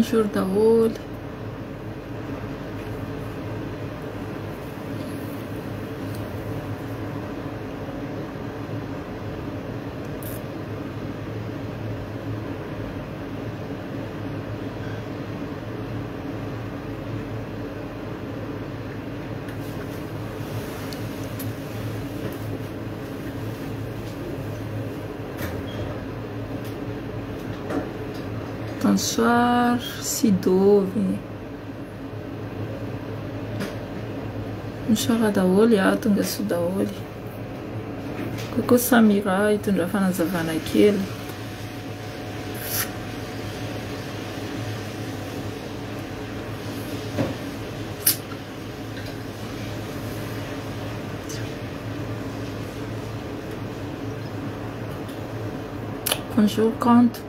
Bonjour daholo. Bonsoir Sidovy. Bonsoir daholo a, tonga soa daholo. Coucou Samira, hitondra fanazavana kely. Bonjour Kanto.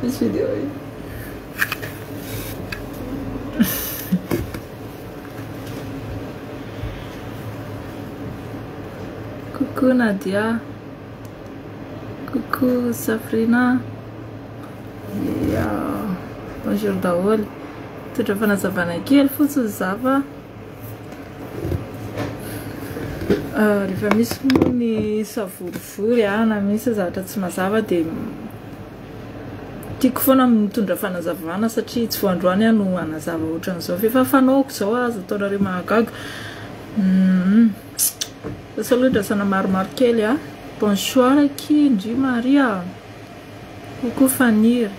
Misy vidéo io. Coucou Nadia. Coucou Safrina. Ya. Bonjour daholo. Mitondra fanazavana kely fotsiny za fa rehefa misy moa ny savorivory na misy zavatra tsy mazava dia tiako foana mitondra fanazavana satria tsy vao androany aho no hanazava ohatran'izao fa efa fanaoko izao aza ataonareo mahagaga. Lasa aloha andrasana maromaro kely a. Bonsoir akia ndry Maria. Coucou Faniry.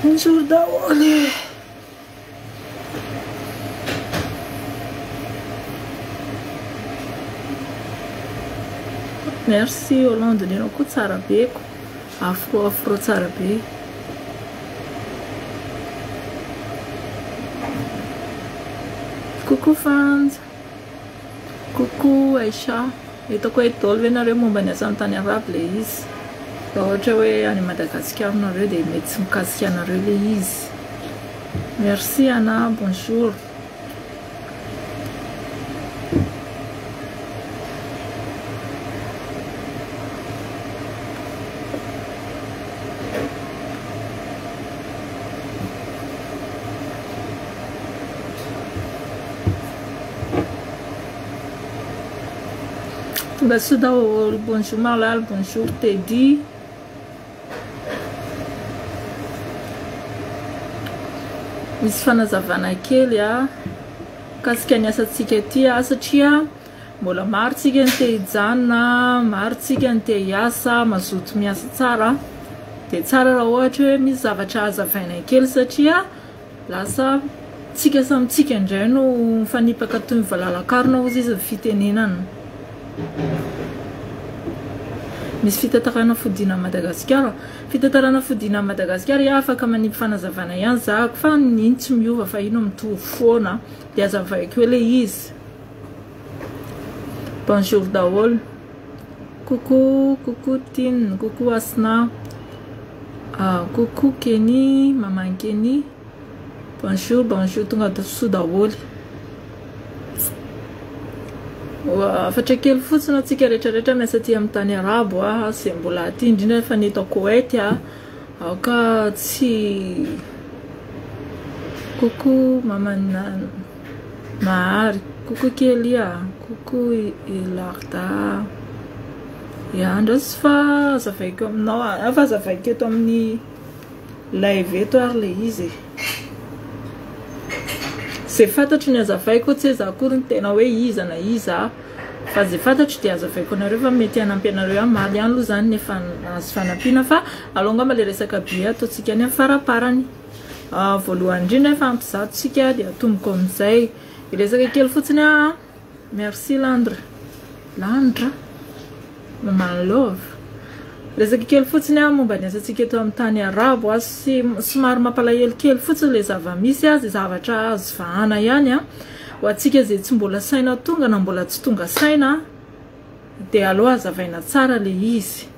Bonjour daholo. Merci Hollande ny anao koa tsara be ko. Afro afro tsara be. Coucou Fanja. Coucou Aïcha. Hitako hoe daholo ve nareo momba ny asan'ny tany arabo le izy. Raha ohatra hoe any Madagasikara nareo dia mety tsy mikasika anareo le izy. Merci Anna, bonjour. Tonga soa daholo, bonjour Malala, bonjour Teddy. Misy fanazavana kely a mikasika ny asantsika ity a satria mbola maro tsika ny te hijanona, maro tsika ny te hiasa, mazoto miasa tsara. Dia tsara raha ohatra hoe misy zavatra hazavaina kely satria Lasa tsika samy tsika indray no mifanipaka toy ny valala-karona hozy izy ny fitenenana. Misy fitantarana fodiana an'i Madagasikara. Fitantarana fodiana an'i Madagasikara, ya afaka manipy fanazavana ihany zahako fa iny tsy miova fa iny mitovy foana. Dia azavaiko eo ilay izy. Bonjour daholo. Coucou, coucou Tine, coucou Asna. Ah, coucou Kenny, maman Kenny. Bonjour, bonjour, tonga soa daholo. Hafatra kely fotsiny antsika rehetrarehetra miasa aty amin'ny tany arabo a, izay mbola aty indrindra fa ny eto Koety a. Aoka tsy Coucou maman Mahary, coucou Kelly a, coucou Ilarda. Ya, andraso fa azavaiko aminao a, fa azavaiko eto amin'ny live eto ary le izy e. Ze fantatro ny azavaiko, tsy hoe za akory ny tena hoe iza na iza fa ze fantatro dia azavaiko anareo fa mety hanampy anareo ihany, maro ihany aloha zany ny efa nahazo fanampiana fa aleo angamba le resaka billet ataontsika any amin'ny faraparany. Voalohany indrindra efa ampy zato tsika dia atomboko amin'izay. Hiresaka kely fotsiny aho. Merci Landra. Landra. Maman Love. Resaka kely fotsiny aho momba ny asantsika eto amin'ny tany arabo a sy somary mampalahelo kely fotsiny ilay zava-misy a, izay zavatra azo vahana ihany a. Ho antsika izay tsy mbola saina tonga na mbola tsy tonga saina dia aleo hazavaina tsara ilay izy.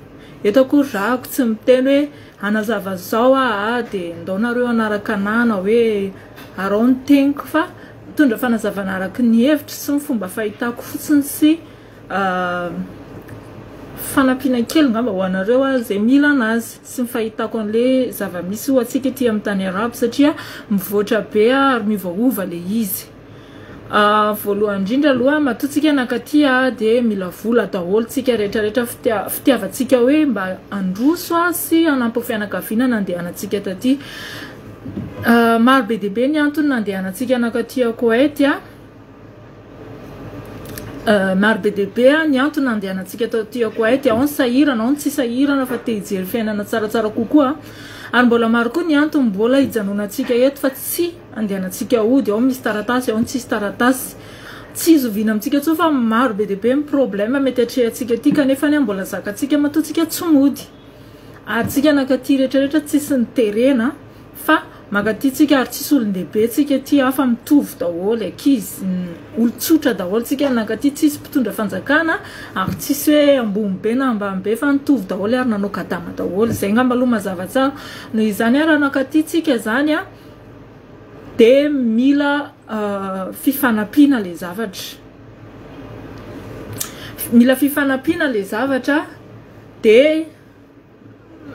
Eto akory zahako tsy miteny hoe hanazava zao aho dia ndao nareo hanaraka anah na hoe arao ny teniko fa mitondra fanazavana araka ny hevitro sy ny fomba fahitako fotsiny sy fanampiana kely ngamba ho anareo aho izay mila anazy sy ny fahitako an'le zava-misy ho antsika aty amin'ny tany arabo satria mivoatra be ary miovaova le izy. Voalohany indrindra aloha matoa tsika nankaty dia mila vola daholo tsika rehetra rehetra fitiavantsika hoe mba handroso sy hanampy fianakaviana nandehanantsika taty. Maro be dia be ny antony nandehanantsika nankaty à Koweït. Maro be dia be ny antony nandehanantsika taty à Koweït. Ao ny sahirana, ao ny tsy sahirana fa te hijery fiainana tsaratsara kokoa. Ary mbola maro koa ny antony mbola hijanonantsika eto fa tsy andehanantsika hody. Ao misy taratasy, ao ny tsisy taratasy. Tsy zoviana amintsika intsony fa maro be dia be ny problème mety atrehantsika aty kanefa ny mbola zakantsika matoa tsika tsy mody. Ary tsika nankaty rehetrarehetra tsisy niterena fa mankaty tsika ary tsisy olon-dehibe tsika aty fa mitovy daholo ankizy, olon-tsotra daholo tsika nankaty, tsisy mpitondra fanjakana ary tsisy hoe ambony be na ambany be fa nitovy daholo ary nanao kadama daholo. Izay ngamba aloha mazava tsara. Noho izany ary raha nankaty tsika zany dia mila fifanampiana le zavatra. Mila fifanampiana le zavatra dia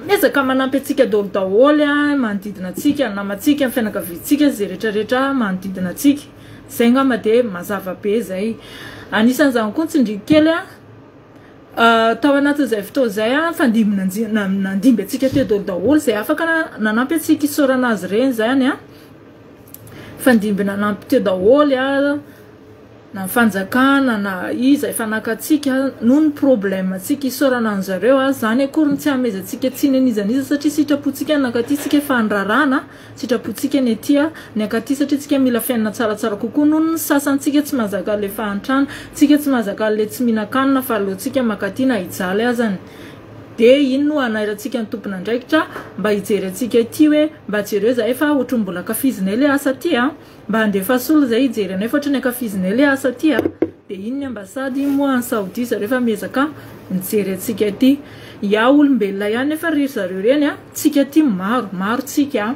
miezaka manampy antsika daholo daholo manodidina antsika, ny namantsika, ny fianakaviantsika, izay rehetrarehetra manodidina antsika. Izay ngamba dia mazava be izay. Anisan'izany koa ny tsindriako kely tao anatin'izay fotoana izay fandimby nandimby antsika teo daholo daholo izay afaka nanampy antsika isaorana azy ireny izany. Fandimby nanampy teo daholo na ny fanjakana na iza efa naka antsika noho ny problème antsika isaorana an'zareo. Zany akory ny tsy hamezantsika tsiny an'iza n'iza satria sitrapontsika ny nankaty, tsika efa nirarana, sitrapontsika ny aty ny ankaty satria tsika mila fiainana tsaratsara kokoa noho ny sasany. Tsika tsy mahazaka le fahantrana, tsika tsy mahazaka le tsy mihinan-kanina fa aleontsika mankaty na hijaly azany. Dia iny no hanairantsika ny tompon'andraikitra mba hijery antsika ity hoe mba jereo zahay fa ohatry ny mbola ankafizinay le asa aty mba handefa solo zay hijery anay fa ohatry ny ankafizinay le asa aty. Dia iny ny ambasady moa any Saodia zareo fa miezaka mijery antsika aty. Ya olombelona ihany nefa ry zareo ireny tsika aty maro maro tsika.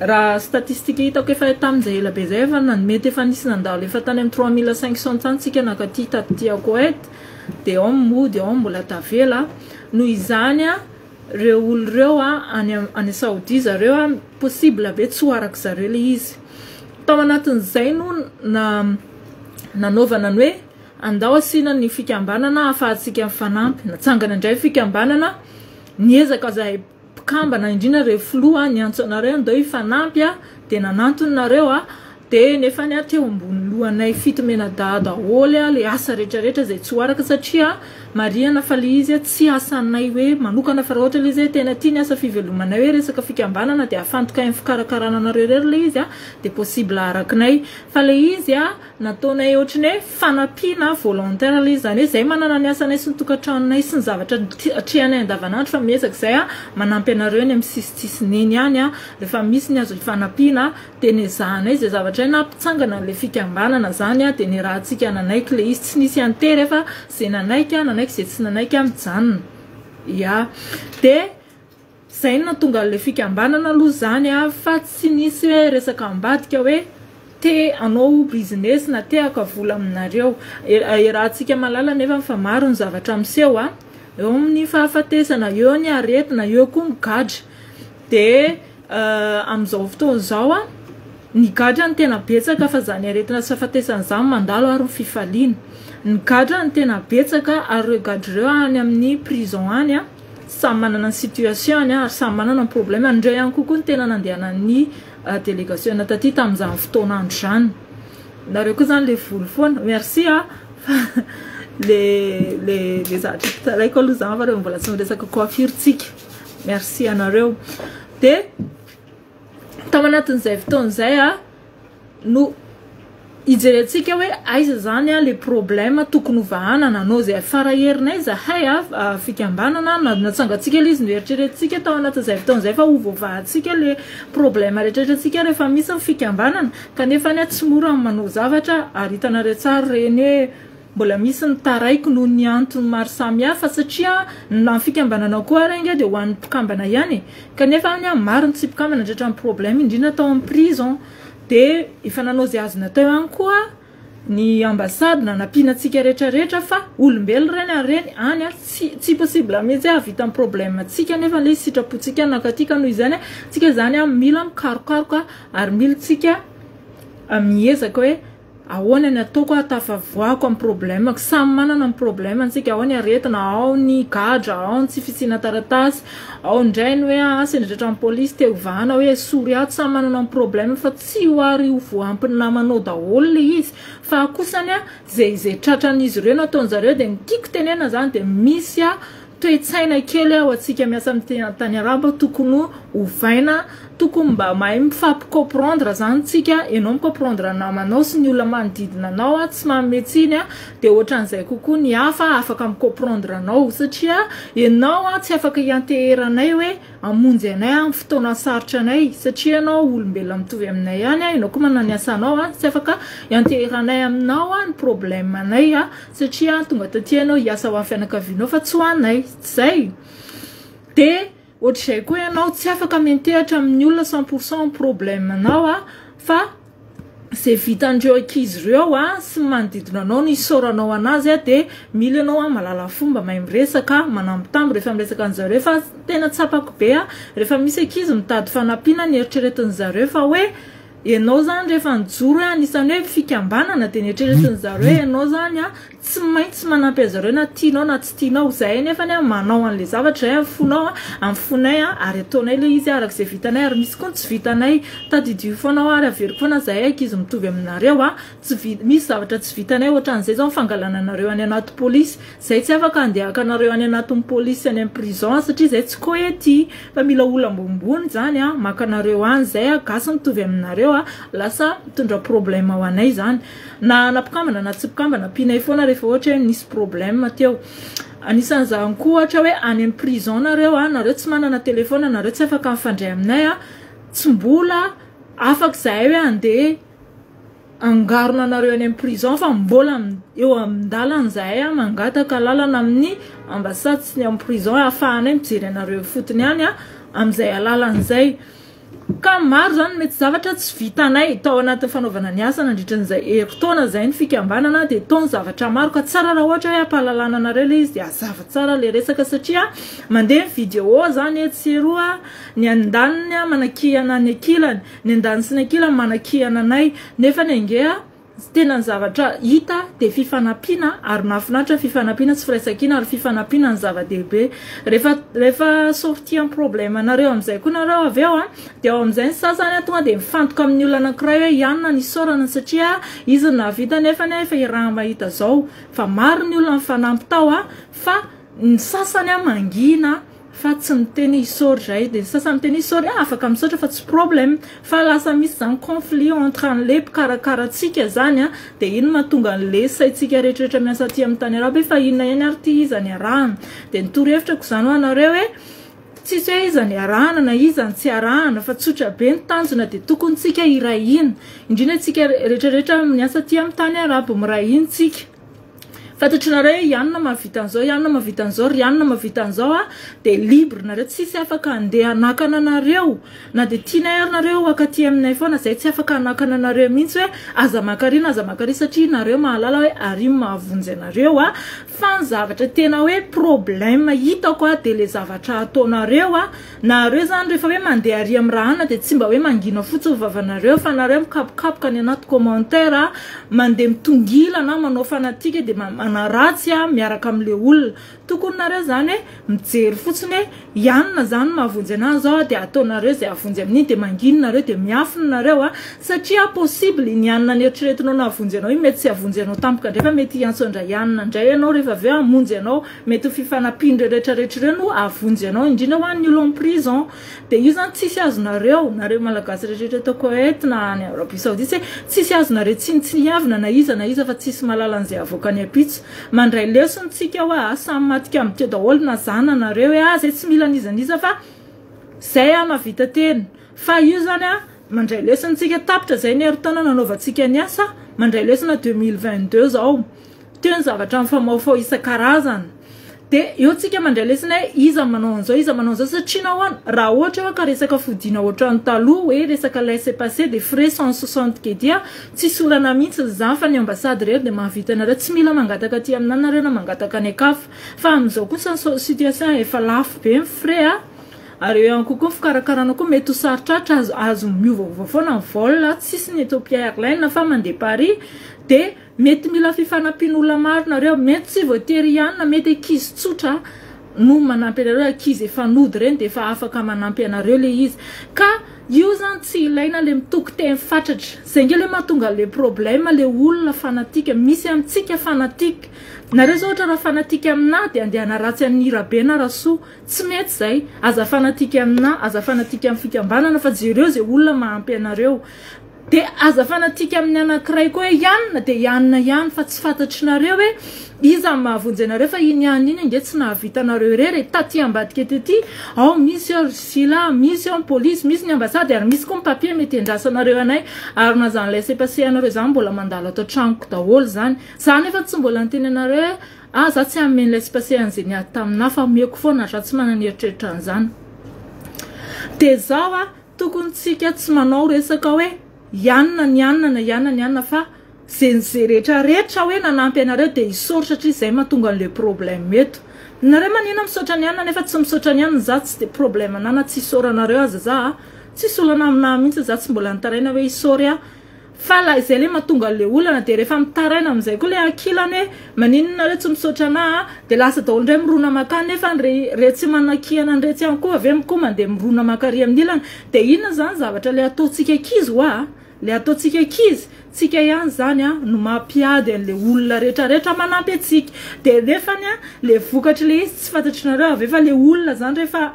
Raha statistique hitako efa tamin'izay ela be zay efa mety efa nisy nandalo efa tany amin'ny 3500 tany tsika nankaty taty à Koweït. Dia ao mody, ao mbola tavela. Noho izany reo olo reo any Saodia zareo possible be tsy ho araka zareo le izy. Tao anatin'izay no nanaovana ny hoe andao asiana ny fikambanana ahafahantsika mifanampy. Natsangana indray fikambanana, niezaka zahay mpikambana indrindra reo filoha niantso anareo andao hifanampy dia nanantony nareo dia nefa ny teo ambony lohanay fito menadahy daholo le asa rehetrarehetra izay tsy ho araka satria marihana fa le izy tsy asanay hoe manokana fa raha ohatra le izy hoe tena tia ny asa fivelomanay hoe resaka fikambanana dia afantoka amin'ny fikarakarana anareo irery le izy dia possible arakinay fa le izy nataonay ohatry ny hoe fanampiana volontaire le izy, zany hoe zay manana ny asanay sy ny tokantranonay sy ny zavatra atrehanay andavanandro fa miezaka izay manampy anareo eny amin'ny sisitsisiny eny ihany rehefa misy ny azo ifanampiana dia nezahanay izay zavatra hay nampitsangana an'ilay fikambanana zany dia nerahantsika nanaiky le izy, tsy nisy antery fa izay nanaiky nanaiky, izay tsy nanaiky mijanona. Ya dia zay no nahatonga an'ilay fikambanana aloha zany fa tsy nisy hoe resaka ambadika hoe te hanao business na te haka vola aminareo. Erahantsika mahalala nefa fa maro ny zavatra miseho eo amin'ny fahafatesana, eo ny aretina, eo koa ny gadra. Dia amin'izao fotoana izao ny gadra no tena betsaka fa zany aretina sy fahafatesana zany mandalo ary ny fifaliana. Ny gadra no tena betsaka ary ireo gadra ireo any amin'ny prison any samy manana ny situation-ny ary samy manana ny problème. Andreo ihany kokoa ny tena nandehanan'ny délégation taty tamin'izany fotoana andro izany. Nareo koa zany le voly foana. Merci fa le le le zavatra mpitaraiko aloha zany fa reo mbola tsy miresaka coiffure tsika. Merci anareo. Dia tao anatin'izay fotoana izay no hijerentsika hoe aiza zany le problème tokony hovahana. Nanao izay fara-herinay zahay fikambanana natsangantsika le izy noeritreretintsika tao anatin'izay fotoana izay fa ho voavahantsika le problème rehetrarehetra rehefa misy ny fikambanana kanefa ny tsy mora ny manao zavatra ary hitanareo tsara ireny hoe Mbola misy ny taraiky noho ny antony maro samihafa satria na ny fikambanana koa ary ange dia ho an'ny mpikambana ihany e. Kanefa any maro ny tsy mpikambana tratran'ny problème indrindra tao amin'ny prison. Dia efa nanao izay azo natao ihany koa ny ambassade nanampiana antsika rehetra rehetra fa olombelona ireny ary ireny any tsy tsy possible mihitsy hahavita ny problème antsika nefa ilay sitrapontsika nankaty ka noho izany tsika izany mila mikarokaroka ary mila tsika miezaka hoe ahoana ny ataoko ahatafavoahako amin'ny problème-ko. Samy manana ny problème antsika, ao ny aretina, ao ny gadra, ao ny tsy fisiana taratasy, ao indray ny hoe ah, sendra tratran'ny polisy te hovahana hoe esory ato. Samy manana ny problème fa tsy ho ary ho voampy ny namanao daholo ilay izy. Fa kosany a, izay izay tratran'izy ireo no ataon'zareo dia ny tiako tenena zany dia misy a toe-tsaina kely ao antsika miasa amin'ny tany arabo tokony hovaina, tokony mba mahay mifampicomprendre zany tsika, ianao micomprendre namanao sy ny olona manodidina anao a, tsy manome tsiny a, dia ohatran'izay kokoa ny hafa afaka micomprendre anao satria ianao a tsy afaka hianteheranay hoe hamonjy anay amin'ny fotoana sarotra anay satria ianao olombelona mitovy aminay ihany a, ianao koa manana ny asanao a, tsy afaka hianteheranay aminao a ny problème anay a satria tonga taty ianao hiasa ho an'ny fianakavianao fa tsy ho anay zay. Dia ohatr'izay koa ianao tsy afaka miantehatra amin'ny olona 100% ny problème anao a, fa zay vitan'ireo ankizy ireo a sy ny manodidina anao no isaoranao anazy a, dia mila ianao a mahalala fomba, mahay miresaka, manambitamby rehefa miresaka an'zareo. Fa tena tsapako be a rehefa misy ankizy mitady fanampiana ny eritreretin'zareo fa hoe ianao zany rehefa nijoro hoe anisan'ny hoe fikambanana dia ny eritreretin'zareo hoe ianao zany a tsy maintsy manampy an'zareo na tianao na tsy tianao. Zay nefa ny a manao an'le zavatra zay amin'ny fonao a, amin'ny fonay a, ary ataonay le izy araka izay vitanay, ary misy koa ny tsy vitanay. Tadidio foana aho ary averiko foana zahay ankizy mitovy aminareo a, tsy misy zavatra tsy vitanay ohatran'izay zao ny fangalana anareo any anaty polisy. Zay tsy afaka andeha haka anareo any anatin'ny polisy any amin'ny prison satria zay tsy koety fa mila olona ambonimbony zany a maka anareo any. Zay a gasy mitovy aminareo a lasa mitondra problème ho anay zany, na na mpikambana na tsy mpikambana ampianay foana rehefa ohatra hoe nisy problème teo. Anisan'izany koa ohatra hoe any amin'ny prison nareo a, nareo tsy manana telefona, nareo tsy afaka mifandray aminay a, tsy mbola afaka zahay hoe andeha angarona anareo any amin'ny prison fa mbola eo amin-dalana zahay a mangataka lalana amin'ny ambassade sy ny amin'ny prison ahafahanay mijery anareo fotony any a amin'izay alalan'izay. Ka maro zany mety zavatra tsy vitanay tao anatin'ny fanaovana ny asa nandritra n'izay herintaona zay ny fikambanana, dia tao ny zavatra maro ka tsara raha ohatra hoe ampahalalana anareo le izy dia hazava tsara le resaka satria mandeha ny vidéo zany etsy sy eroa, ny andaniny a manakihana ny ankilany, ny andaniny sy ny ankilany manakihana anay, nefa ny ange a tena ny zavatra hita dia fifanampiana ary mahafinaritra ny fifanampiana sy firaisankina ary fifanampiana ny zava-dehibe. Rehefa rehefa sorti amin'ny problème anareo amin'izay koa nareo avy eo a, dia ao amin'izay ny sasany a tonga dia mifantoka amin'ny olona anankiray hoe ianona ny isaorana satria izy no nahavita nefa ny efa iraha mahita zao fa maro ny olona nifanampy tao a, fa ny sasany a mangina fa tsy miteny isaory zay, dia ny sasany miteny isaory ah, afaka misaotra fa tsy problème, fa lasa misy zany conflit entre an'le mpikarakara antsika zany a, dia ino mahatonga an'le saintsika rehetrarehetra miasa aty amin'ny tany arabo hoe fa inona ihany ary ty iza ny arahana. Dia ny torohevitrako zany ho anareo hoe tsisy hoe iza ny arahana na iza ny tsy arahana fa tsotra be ny tanjona dia tokony tsika hiray hina, indrindra tsika rehetrarehetra miasa aty amin'ny tany arabo miray hina tsika. Fantatrinareo hoe ianona mahavita an'izao, ianona mahavita an'izao, ry ianona mahavita an'izao a, dia libre nareo, tsisy afaka andeha hanakana anareo na dia tianay ary nareo haka aty aminay foana, zay tsy afaka hanakana anareo mihitsy hoe aza maka ary na aza maka ary satria nareo mahalala hoe ary mahavonjy anareo a. Fa ny zavatra tena hoe problème hitako a dia le zavatra ataonareo a, nareo zany rehefa hoe mandeha ary amin'ny rahana dia tsy mba hoe mangina fotsiny vavanareo fa nareo mikapokapoka any anaty commentaire, mandeha mitongila na manao fanatika dia manaratsy a miaraka amin'le olona. Tokony nareo zany hoe mijery fotsiny hoe ianona zany mahavonjy anazy zao a, dia ataonareo izay hahavonjy amin'iny, dia mangina nareo dia miafina nareo a, satria possible ny ianona nieritreretinao nahavonjy anao iny mety tsy hahavonjy anao tampoka indray fa mety hiantso andray ianona indray ianao rehefa avy eo hamonjy anao, mety ho fifanampian'ireo rehetrarehetra ireo no hahavonjy anao, indrindra ho an'ny olona en prison. Dia io zany tsisy azonareo, nareo malagasy rehetrarehetra eto Koety na any Arabie Saoudite, tsisy azonareo tsinontsiniavina na iza na iza fa tsisy mahalala an'izay avoakany ampitso. Mandray lesona tsika hoe ah, samy matika amin'ny teo daholo na za na nareo hoe ah, zay tsy mila n'iza n'iza fa zay ah mahavita tena. Fa io zany ah, mandray lesona tsika, tapitra zay ny herintaona nanaovantsika ny asa, mandray lesona 2022 zao. Teo ny zavatra mifamaofao isan-karazany. Dia eo tsika mandray lesona hoe iza manao an'izao, iza manao an'izao satria nahoana? Raha ohatra hoe ka resaka fodiana ohatran'ny taloha hoe resaka laissez-passer dia frais 160 kedia, tsisy olana mihitsy izany fa ny ambassade irery dia mahavita anareo, tsy mila mangataka aty aminà nareo na mangataka any an-kafa. Fa amin'izao kosa ny situation efa lafo be ny frais a, ary eo ihany koa koa ny fikarakarana koa mety ho sarotratra, azo azo miovaova foana ny vol, tsisy ny Ethiopia Airlines fa mandeha Paris dia Mety mila fifanampian'olona maro nareo, mety tsy voatery hianina, mety ankizy tsotra no manampy anareo, ankizy efa nody ireny dia efa afaka manampy anareo le izy. Ka io zany tsy ilaina le mitoky teny fatratra. Zay nge le mahatonga an'le problème le olona fanatique, misy amintsika fanatique. Nareo zao ohatra raha fanatique aminà dia andeha hanaratsy an'i Rabe na Rasoa. Tsy mety zay. Aza fanatique aminà, aza fanatique amin'ny fikambanana fa jereo ze olona mahampy anareo. Dia aza fanatika amin'ny anankiray koa hoe ianona dia ianona ihany fa tsy fantatrinareo hoe iza no mahavonjy anareo fa iny ianona iny ange tsy nahavita anareo irery e, taty ambadika tety ao misy ao ry sila, misy ao ny polisy, misy ny ambasady ary misy koa ny papier mety endrasanareo anay ary na izany laissez passer anareo izany mbola mandalo ato an-tranoko daholo izany. Za nefa tsy mbola niteny anareo hoe ah za tsy hanome ny laissez passer an'izay niady taminà fa omeko foana za tsy manana eritreritra an'izany. Dia zao a. Tokony tsika tsy manao resaka hoe ianona ny anona na ianona ny anona fa ze ze rehetra rehetra hoe nanampy anareo de isaory satria zay mahatonga anle problème eto. Nareo manina misaotra ny anona nefa tsy misaotra ny anona za tsy de problème anana tsy isaoranareo aza za a. Tsisy olana aminah mihitsy za tsy mbola nitaraina hoe isaory aho. Fa la izay le mahatonga anle olana de rehefa mitaraina amizay koa le ankilany hoe maninona nareo tsy misaotra anah a de lasa daholo ndray mirona makany nefa re retsy manakihana anretsy ihany koa avy eo koa mandeha mirona makary amin'ny ilany de inona zany zavatra le ataontsika ankizy hoa a le ataontsika ankizy tsika ihany zany a no mampiady anle olona rehetra rehetra manampy antsika de nefany a le vokatry le izy tsy fantatrinareo avy eo fa le olona zany rehefa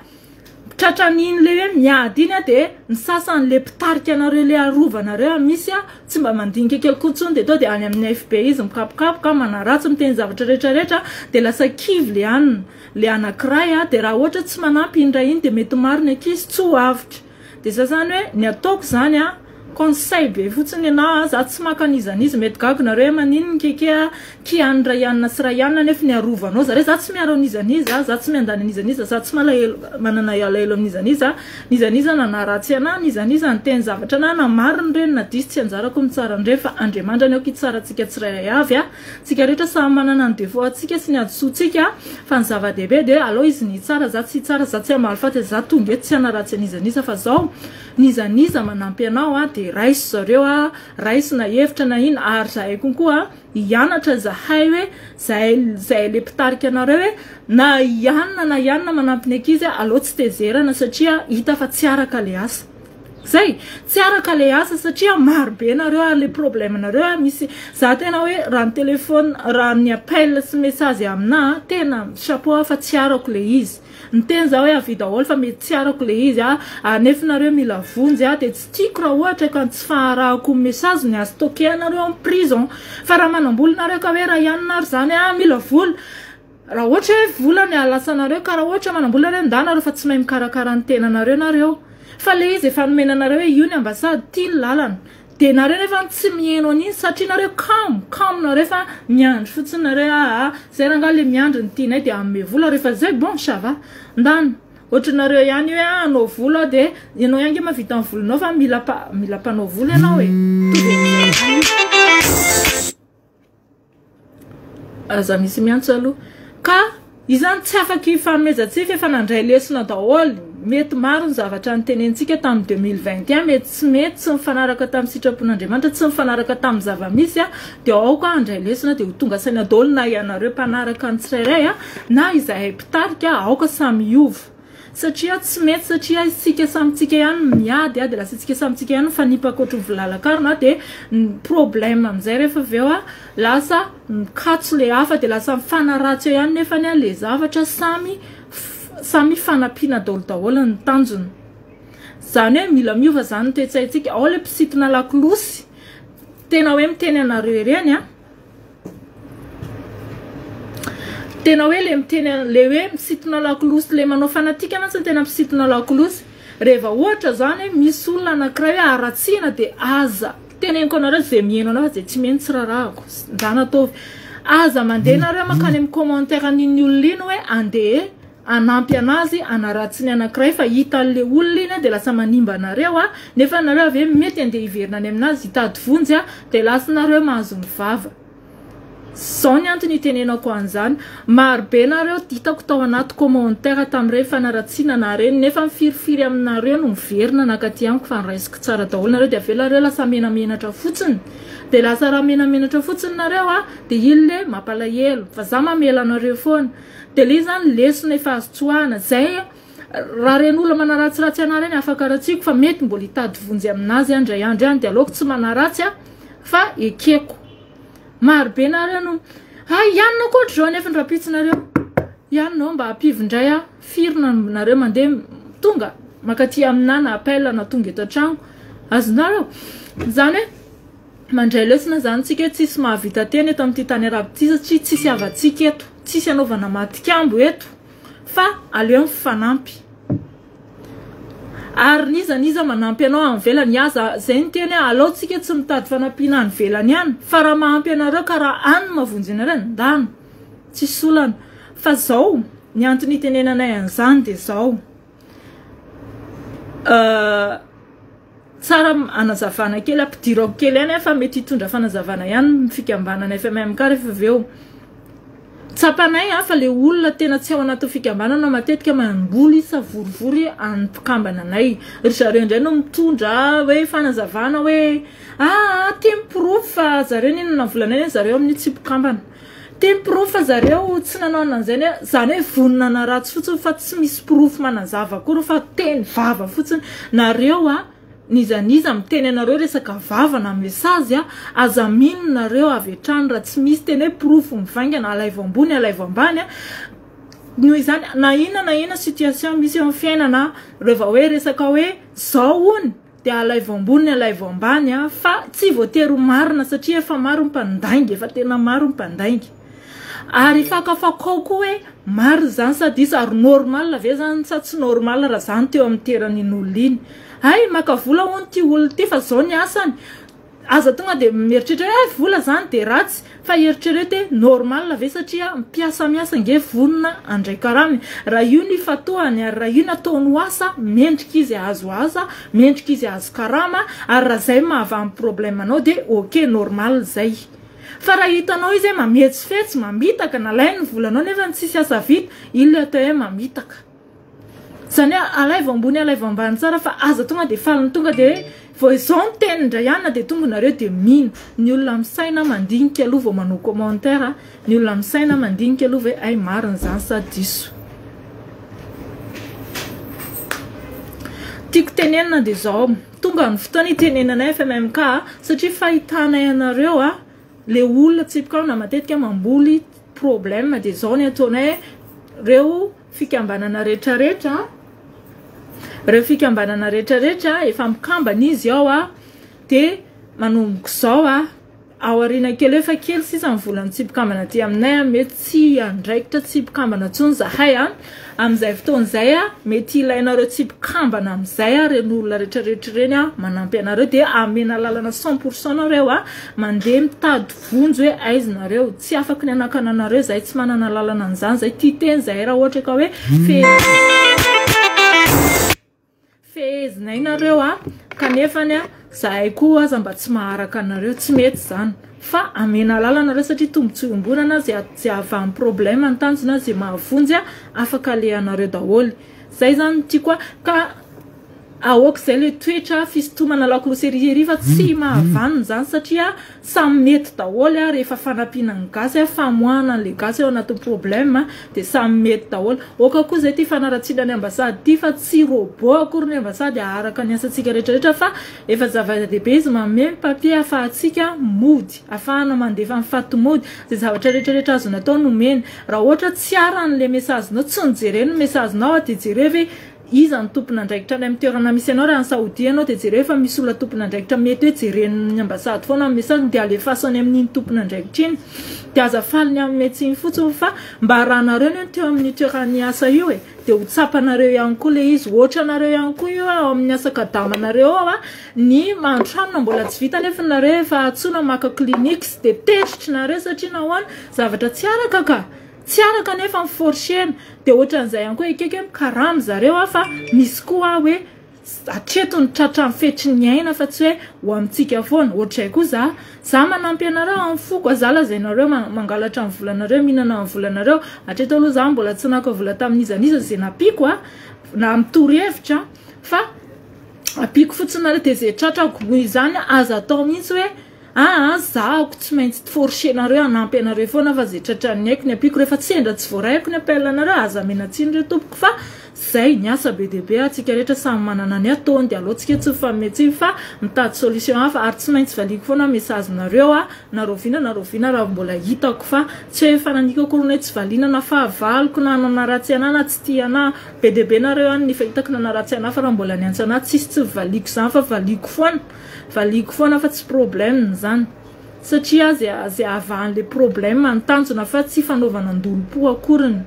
Tratran'iny le hoe miady iny de ny sasany le mpitarika anareo le arovanareo misy a tsy mba mandinika kely koa tsony de to de any amin'ny FB izy mikapokapoka manaratsy miteny zavatra rehetra rehetra de lasa kivy le anona le anakiray a de raha ohatra tsy manampy iny ray iny de mety maro ny ankizy tsy ho avotra de za zany hoe ny ataoko zany a Conseil be fotsiny enah a, za tsy maka an'iza n'iza, mety gaga nareo hoe maninona keke a, kian'i Rayanna sy Rayanna nefa ny arovanao zareo, za tsy miaro an'iza n'iza, za tsy miandany an'iza n'iza, za tsy malahelo manana alahelo amin'iza n'iza, n'iza n'iza nanaratsy anah, n'iza n'iza niteny zavatra anah na marina ireny na diso tsy anjarako ny mitsara an'ireny fa Andriamanitra anie aoka hitsara antsika tsirairay avy a, tsika rehetra samy manana ny défaut antsika sy ny hadisoantsika fa ny zava-dehibe dia aleo izy ny hitsara za tsy hitsara, za tsy hamaly faty, za tonga eto tsy hanaratsy an'iza n'iza fa zao N'iza n'iza manampy anao a dia raiso zareo a, raiso na hevitra na inona ary zahay konko a hianatra zahay hoe zahay zahay le mpitarika anareo hoe na hianina na hianina manampy ny ankizy a aleo tsy tezerana satria hita fa tsy araka le asa zay tsy araka le asa satria maro be nareo ary le problème nareo a misy za tena hoe raha ny téléphone raha ny appel sy message aminà tena chapeau fa tsy arako le izy Niteny za hoe avia daholo fa mety tsy arako le izy a, ary nefa nareo mila vonjy a, de tsy tiako raha ohatra ka ny tsy faharahako ny message ny à stocker anareo en prison, fa raha manambola nareo ka hoe raha hianina ary zany a mila vola, raha ohatra hoe vola ny ahalasa anareo ka raha ohatra manambola nareo ndà nareo fa tsy mahay mikarakara ny tenanareo nareo, fa le izy efa nomena anareo hoe io ny ambassade, ty ny lalana. Dia nareo nefa tsy miheno an'iny satria nareo kamo, kamo nareo fa miandry fotsiny nareo aa zay rangaha le miandry ny tianay dia hanome vola rehefa zay bon ça va ndana ohatranareo ihany hoe ah hanao volo aho dia ianao ihany nge mahavita ny volonao fa mila mila mpanao volo ianao e mitovy amin'izay ihany io. Aza misy miantso aloha. Ka izany tsy afaka hifanomezantsika efa nandray lesona daholo. Mety maro ny zavatra nitenentsika tamin'ny 2021 mety tsy mety, tsy mifanaraka tamin'ny sitrapon'Andriamanitra, tsy mifanaraka tamin'ny zava-misy dia aoka handray lesona dia ho tonga saina daholo na ianareo mpanaraka ny tsirairay na izahay mpitarika aoka samy hiova. Satria tsy mety satria isika samy tsika ihany no miady a, dia lasa isika samy tsika ihany mifanipaka ohatry ny vilalakarona dia ny problème amin'izay rehefa avy eo a lasa mikatso le hafa dia lasa mifanaratsy eo ihany nefany a le zavatra samy samy fanampiana daholo daholo ny tanjona. Izany hoe mila miova izany ny toe-tsaintsika, ao le mpisintona lakolosy tena hoe miteny anareo ireny a. Tena hoe le miteny le hoe misintona lakolosy le manao fanatika mantsy no tena misintona lakolosy. Reheva ohatra zany hoe misy olona anankiray hoe haratsiana de aza teneniko anareo ze miheno anao fa ze tsy miheno tsy rarahako. Ndana ataovy. Aza mandeha nareo mankany amin'ny commentaire an'iny olona iny hoe andeha hanampy anazy hanaratsy ny anankiray fa hitan'le olona iny dia lasa manimba anareo a, nefa nareo avy eo mety andeha hiverina any aminazy hitady vonjy a, dia lasa nareo mahazo ny vava. Zao ny antony itenenako an'izany, maro be nareo hitako tao anaty commentaire tamin'ireny fanaratsiana na ireny nefa mifirifiry aminareo no miverina nankaty amiko fa noraisiko tsara daholo nareo dia avy eo nareo lasa menamenatra fotsiny dia lasa raha menamenatra fotsiny nareo a dia iny le mampalahelo fa za mamela anareo foana. Dia le zany lesona efa azo tsoahana zay raha reny olona manaratsiratsy anah reny afaka ratsiko fa mety mbola hitady vonjy aminazy aho indray andro any dia aleoko tsy manaratsy aho fa ekeko. Maro be nareo no hay ianona koa ohatr'izao nefa ny rahampitso nareo ianona mba ampivy indray aho firy nareo mandeha tonga makaty aminah na appel na tonga eto an-tragno azonareo zany hoe Mandray lesona izany tsika hoe tsisy mahavita tena eto amin'ity tany arabo ity satria tsisy havantsika eto, tsisy anaovana matikambo eto fa aleo mifanampy. Ary n'iza n'iza manampy anao any ivelany aza zay ny teny hoe alao tsika tsy mitady fanampiana any ivelany any fa raha mahampy anareo ka raha any no mahavonjy anareo ndana tsisy olana fa zao ny antony itenenanay an'izany dia zao Tsara anazavana kely, ampidirako kely ihany fa mety hitondra fanazavana ihany ny fikambanana FMMK rehefa avy eo. Tsapanay fa le olona tena tsy ao anatin'ny fikambanana matetika mamboly savorivory an'ny mpikambana anay. Ry zareo indray no mitondra hoe fanazavana hoe aa ty ny porofo fa zareo nihinana volanay nefa zareo amin'io tsy mpikambana. Ty ny porofo fa zareo tsy nanao an'izay ne, zany hoe vonona hanaratsy fotsiny fa tsy misy porofo manazava akory fa teny vava fotsiny. Nareo a, n'iza n'iza miteny anareo resaka vava na message a, aza mino nareo avy hatrany raha tsy misy tena hoe porofo mivaingana, alaivo ambony alaivo ambany a. Noho izany na inona na inona situation misy eo amin'ny fiainana, revà hoe resaka hoe zao hono, Dia alaivo ambony alaivo ambany a, fa tsy voatery ho marina satria efa maro ny mpandainga, efa tena maro ny mpandainga. Ary fakafakao koa hoe marina izany sa diso ary normal ve izany sa tsy normal raha izany teo amin'ny toeran'iny olona iny. Hay maka vola hono ity olona ity fa izao ny asany. Aza tonga dia mieritreritra hoe hay vola zany dia ratsy fa eritrereto hoe normal ve satria mpiasa miasa ange vonona handray karama e. Raha io no ifantohany ary raha io no ataony ho asa, mendrika izy hahazo asa, mendrika izy hahazo karama ary raha zay mahavaha ny problème anao dia ok normal zay. Fa raha hitanao izy hoe mametsifetsy, mamitaka, nalainy ny volanao nefa tsisy asa vita, iny le atao hoe mamitaka. Zany hoe alaivo ambony alaivo ambany tsara fa aza tonga dia faly ny tonga dia hoe vao izao ny teniny ndray anona dia tonga nareo dia mino. Ny olona misaina mandinika aloha vao manao commentaire, ny olona misaina mandinika aloha ve hay marina izany sa diso. Tiako tenenina dia izao, tonga ny fotoana hitenenanay FMMK satria fahitanay anareo a, le olona tsipikao na matetika mamboly problème dia izao ny ataonay reo Fikambanana retraretra, Ireo fikambanana retraretra efa mikambana izy ao a, dia manomboka izao a, ao aoriana kely eo efa kely sisa ny volan'ny tsy mpikambana aty aminay a, mety tsy hiandraikitra tsy mpikambana intsony zahay a, amin'izay fotoana izay a, mety hilainareo tsy mpikambana amin'izay a, ireny olona retraretra ireny a, manampy anareo dia amena lalana 100% nareo a, mandeha mitady Vonjy hoe aiza nareo? Tsy afaky ny hanakana anareo zahay tsy manana lalana an'izany zay tia teny zahay raha ohatra ka hoe fehezinay nareo a kanefany a zahay koa aza mba tsy maharaka anareo tsy mety zany fa amena lalana nareo satria tombotsoa iombonana zay zay havahan'ny problème ny tanjona zay mahavonjy a afaka alehanareo daholo zay zany no tiako a ka Aoka izay le toetra fisintomana lakolosy ery ery fa tsy mahavanona izany satria samy mety daholo a rehefa fanampiana ny gasy a famoahana an'le gasy ao anatin'ny problème dia samy mety daholo. Aoka koa izay ity fanaratsiana ny ambassade ity fa tsy robot akory ny ambassade aharaka ny asantsika rehetra rehetra fa efa zava-dehibe izy manome ny papier afahantsika mody afahana mandefa ny faty mody izay zavatra rehetra rehetra azony atao nomeny. Raha ohatra tsy arany le message-nao tsy nojereny ny message-nao dia jereo ve. Iza no tompon'andraikitra any amin'ny toerana misy anao? Raha any Saodia ianao dia jereo efa misy olona tompon'andraikitra mety hoe jeren'ny ambassade foana ny message dia alefaso any amin'iny tompon'andraikitra iny. Dia aza faly ny amin'ny médecine fotsiny fa mba arahanareo anie ny teo amin'io toeran'ny asa io e. Dia ho tsapanareo ihany koa ilay izy. Ohatranareo ihany koa io ao amin'ny asa kadamanareo ao a, ny mandro mbola tsy vita nefa nareo efa antsoina maka clinics dia tezitra nareo satria nahoana? Zavatra tsy araka ka. Tsy araka nefa ny forcena. Dia ohatran'izay ihany koa ekeko hoe mikarama zareo a, fa misy koa hoe hatreto ny tratra ny fetry ny aina fa tsy hoe ho amintsika foana. Ohatr'izay koa za, za manampy anareo amin'ny foko, za lazainareo mangalatra ny volanareo, mihinana ny volanareo. Hatreto aloha za mbola tsy naka vola tamin'iza n'iza izay nampiako a, na mitory hevitra fa ampiako fotsiny nareo dia izay tratrako. Noho izany aza atao mihitsy hoe aa zahako tsy maintsy forcenareo hanampy anareo foana fa zay tratran'ny aiko ny ampiako rehefa sendra tsy voaraiko ny appel anareo aza amena tsiny re tompoko fa zay ny asa be dia be atsika rehetra samy manana ny ataony dia aleo tsika tsy mifanome tsiny fa mitady solution hafa ary tsy maintsy valiako foana message nareo a na rahoviana na rahoviana raha mbola hitako fa tsy hoe fananiako akory ny hoe tsy valiana na fahavaloko na nanaratsy anah na tsy tia anah be dia be nareo any ny efa hitako nanaratsy anah fa raha mbola niantso anah tsisy tsy valiako zany fa valiako foana. Valiako foana fa tsy problème zany satria ze ze havahan'le problème ny tanjona fa tsy fanaovana andolom-po akoriny.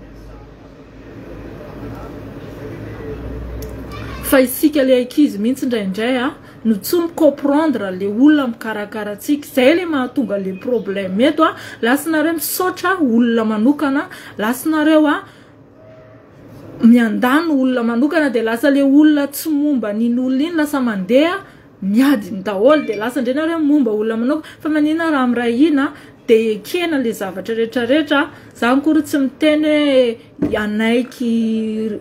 Fa isika le ankizy mihitsy indraindray a no tsy mi-comprendre le olona mikarakara antsika, zay le mahatonga le problème eto a, lasa nareo misaotra olona manokana, lasa nareo a miandany olona manokana dia lasa le olona tsy momba an'iny olona iny lasa mandeha miady ny daholo dia lasa indray nareo momba olona manokana fa maninona raha miray hina dia ekena le zavatra rehetra rehetra za akory tsy miteny hoe hanaiky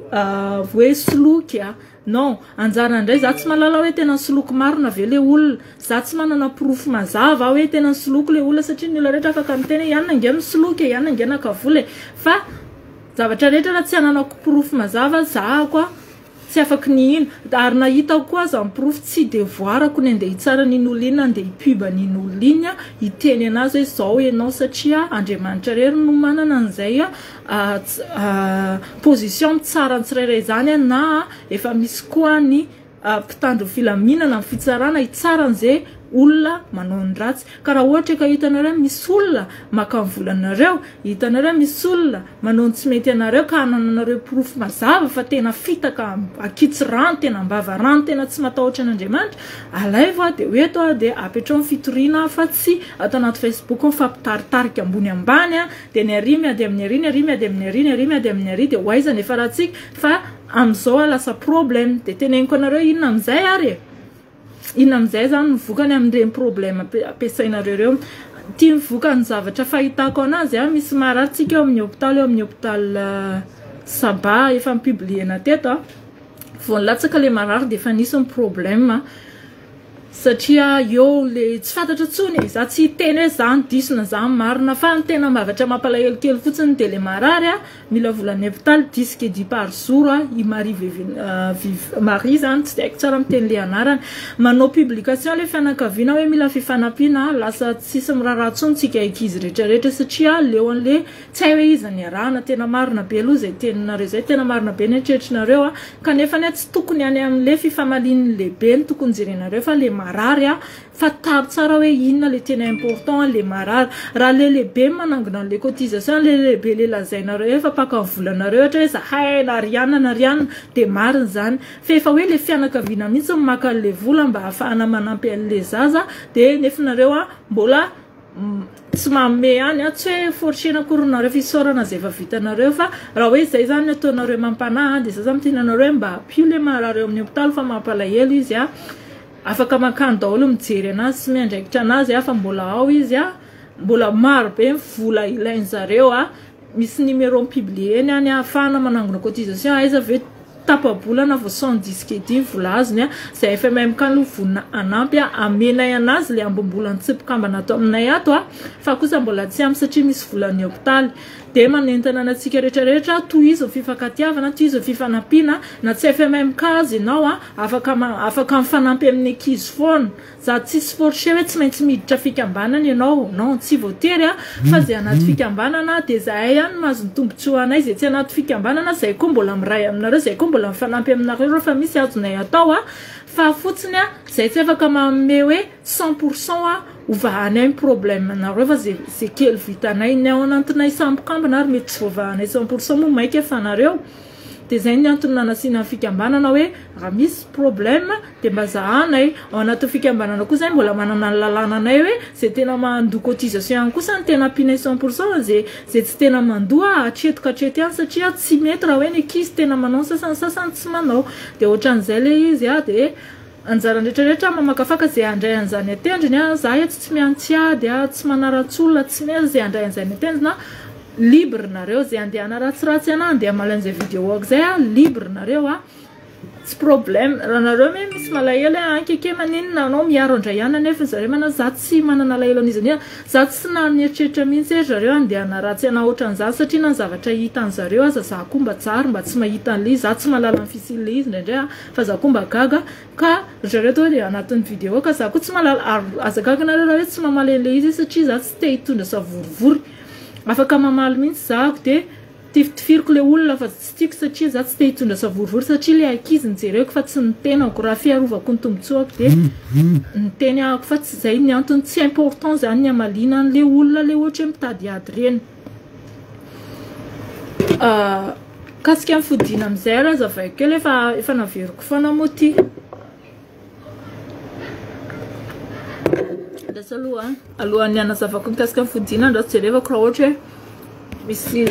hoe soloky a non anjara indray za tsy mahalala hoe tena nisoloky marina ve le olona za tsy manana porofo mazava hoe tena nisoloky le olona satria ny olona rehetra afaka miteny hoe ianona ange misoloky e ianona ange naka vola e fa zavatra rehetra raha tsy ananako porofo mazava zahako a tsy afaky ny hino ary nahitako koa aza ny porofo tsy devoirako ny andeha hitsara an'iny olona iny na andeha hipub an'iny olona iny a hiteny anazy hoe zao ianao satria Andriamanitra irery no manana an'izay a position mitsara ny tsirairay izany a na efa misy koa ny mpitandro filaminana ny fitsarana hitsara an'izay olona manao ny ratsy ka raha ohatra ka hitanareo misy olona maka ny volanareo hitanareo misy olona manao ny tsy mety anareo ka hanananareo porofo mazava fa tena fitaka akitsy rano tena ambava rano tena tsy matahotra an'Andriamanitra alaivo a dia hoeto a dia apetrao ny fitoriana fa tsy ato anaty Facebook mifampitaritarika ambony ambany a dia ny ary miady amin'ny ary ny ary miady amin'ny ary ny ary miady amin'ny ary dia ho aiza nefa ratsika fa amin'izao a lasa problème dia teneniko anareo inona amin'izay ary e inona amin'izay zany ny vokany amin'ireny problème ampiasainareo ireo tia ny vokany zavatra fahitako anazy a misy marary tsika eo amin'ny hôpitaly eo amin'ny hôpital Saba efa nipubliena teto a vao nilatsaka le marary dia efa nisy ny problème satria eo le tsy fantatra intsony e za tsy hiteny hoe za ny diso na za ny marina fa ny tena mavatra mampalahelo kely fotsiny dia le marary a mila volan'ny hôpitaly 10 kg par jour a i Marie Marie zany tsy haiko tsara miteny le anarany manao publication le fianakaviana hoe mila fifanampiana lasa tsisy miraharaha intsony tsika ankizy rehetrarehetra satria leo an'le tsy hay hoe iza ny arahana tena marina be aloha izay teninareo izay tena marina be ny eritreritrinareo a kanefa ny tsy tokony any amin'le fifamalian'ny lehibe ny tokony jerenareo fa le marary a fantaro tsara hoe inona le tena important le marary raha le lehibe manangona an'le cotisation le lehibe le lazainareo efa mpaka ny volanareo ohatra hoe zahay na rianina na rianina dia marina izany fa efa hoe le fianakaviana mihitsy no maka an'le vola mba ahafahana manampy an'le zaza dia nefa nareo a mbola tsy manome ihany a tsy hoe forcena akory nareo fisaorana izay efa vitanareo fa raha hoe izay zany ataonareo mampanahy dia za zany miteny anareo hoe mba ampio le marary eo amin'ny hôpitaly fa mampalahelo izy a afaka mankany daholo mijery anazy sy miandraikitra anazy a fa mbola ao izy a mbola maro be ny vola ilain-jareo a misy numéro mipublieny any ahafahana manangona cotisation aiza ve tapa-bolana vao 110 kg vola azony a zay FMMK aloha vonona hanampy a amenay anazy le ambom-bola ny tsy mpikambana ato aminay ato a fa kosa mbola tsy ampy satria misy volan'ny hôpitaly dia manentana antsika rehetrarehetra tohizo ny fifankatiavana tohizo ny fifanampiana na tsy FMMK azy ianao a afaka afaka mifanampy amin'ny ankizy foana za tsisy forcé hoe tsy maintsy miditra fikambanana ianao non tsy voatery a fa zay anaty fikambanana dia zahay ihany mahazo ny tombontsoa anay zay tsy anaty fikambanana zay koa mbola miray aminareo zay koa mbola mbola mifanampy aminareo rehefa misy azonay atao a, fa fotsiny a zay tsy afaka manome hoe 100% a hovahanay ny problème nareo fa zay kely vitanay ny ao anatinay sambokambina ary mety tsy voavahanay 100% moa maika fa nareo. Dia zay ny antony nanasiana ny fikambanana hoe raha misy problème dia mba zahanay ao anatin'ny fikambanana koa zay mbola manana ny lalànanay hoe zay tena mandoa cotisation ihany kosa ny tena ampianay 100% zay tsy tena mandoa hatreto ka hatreto ihany satria tsy mety raha hoe ny ankizy tena manao sasany sasany tsy manao. Dia ohatran'izay ilay izy a, dia anjara rehetrarehetra mamakafaka zay handray an'izany atendriny a, za eto tsy miantsy ady a, tsy manaratsy olona, tsy miantsy zay handray an'izany atendriny a, libre nareo zay andeha hanaratsiratsy ana, andeha hamaly an'izay vidéo ako zay a, libre nareo a, tsy problème. Raha nareo hoe misy malahelo hoe ankeke maninona anao miaro andray ihany nefa zareo manao za tsy manana alahelo an'iza n'iza, za tsy nanieritreritra mihitsy hoe zareo andeha hanaratsy ana ohatran'izany satria na ny zavatra hitan'zareo aza za koa mba tsary mba tsy mahita an'ilay izy, za tsy mahalala ny fisian'ilay izy indraindray a, fa za koa mba gaga ka zareo tonga dia anatin'ny vidéo ka za koa tsy mahalala, ary aza gaga nareo raha hoe tsy mamaly an'ilay izy satria za tsy te hitondra savorivory, afaka mamaly mihitsy zahako dia tifitifiriko ilay olona fa tsy tiako satria za tsy te hitondra savorivory satria ilay ankizy ny jereko fa tsy ny tenako, raha fiarovako ny tombontsoako dia ny teny ahako fa tsy zay ny antony, tsy important zany ny hamaliana an'ilay olona ilay ohatra hoe mitady ady ireny. Kasika ny fodiana amin'izay ary azavaiko kely efa naveriko foana moa ity. Lasa aloha, alohan'ny hanazavako mikasika ny fodiana andraso jerevako raha ohatra hoe misy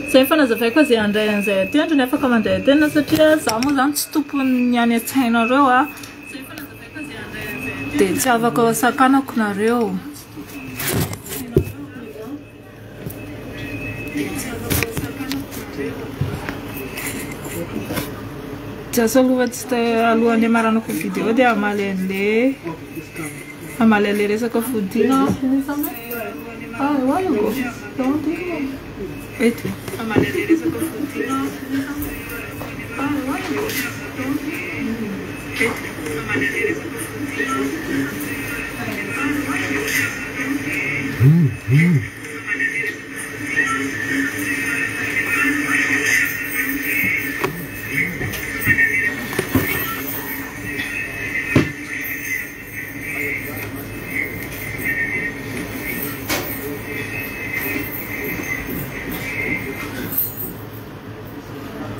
Zay fanazavaiko azy handray an'izay atendrony, afaka mandray atendrona satria za moa zany tsy tompon'ny any an-tsainareo a, dia tsy afaka sakanako nareo. Tsy aloha tsy te alohan'ny hamaranako vidéo dia hamaly an'le hamaly an'le resaka fodiana. Ah, Eto.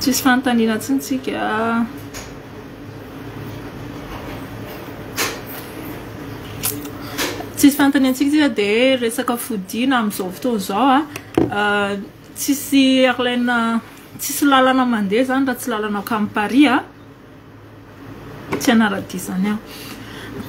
Tsisy fanontaniana tsintsika. Tsisy fanontaniantsika tsika dia resaka fodiana amin'izao fotoana izao a. Tsisy airline, tsisy lalana mandeha zany raha tsy lalana mankany Paris a. Tsy hanara-dia izany aho.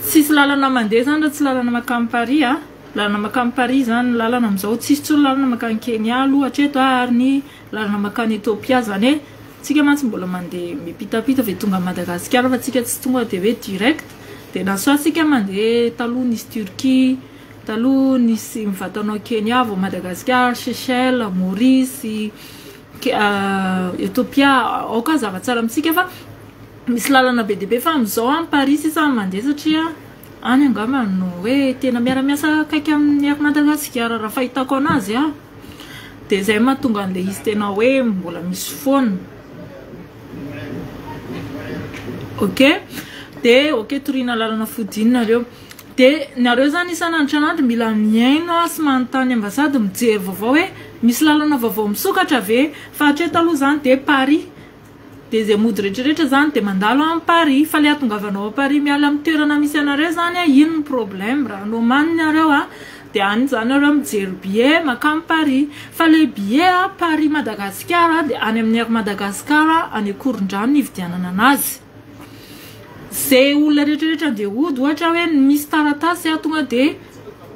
Tsisy lalana mandeha zany raha tsy lalana mankany Paris a. Lalana mankany Paris zany ny lalana amin'izao. Tsisy intsony lalana mankany Kenya aloha hatreto ary ny lalana mankany Ethiopia zany hoe tsika mantsy mbola mandeha mipitapita vao tonga Madagasikara fa tsika tsy tonga dia hoe direct. Dia na soit tsika mandeha taloha nisy Turquie, Taloha nisy mivatanao Kenya vao Madagasikara, Seychelles, Maurice, Ethiopia, aoka hazava tsara amintsika fa misy lalana be dia be fa amin'izao any Paris sisa no mandeha satria any angamba no hoe tena miara-miasa akaiky amin'ny Air Madagasikara raha fahitako anazy a. Dia izay mahatonga an'ilay izy tena hoe mbola misy foana. Ok, dia ok toriana lalana fodiana nareo. Dia nareo zany isan'andro isan'andro mila mihaino sy manontany ambasady mijery vaovao hoe misy lalana vaovao misokatra ve? Fa hatreto aloha zany dia Paris. Dia izay mody rehetrarehetra zany dia mandalo any Paris. Fa ilay hatongavanao ao Paris miala amin'ny toerana misy anareo zany a, iny ny problème. Raha nomanina nareo a, dia any zany nareo mijery billet makany Paris. Fa ilay billet a, Paris Madagasikara dia any amin'ny Air Madagascar any Ankorondrano ny hividianana anazy. Izay olona rehetrarehetra andeha hody ohatra hoe misy taratasy a, tonga dia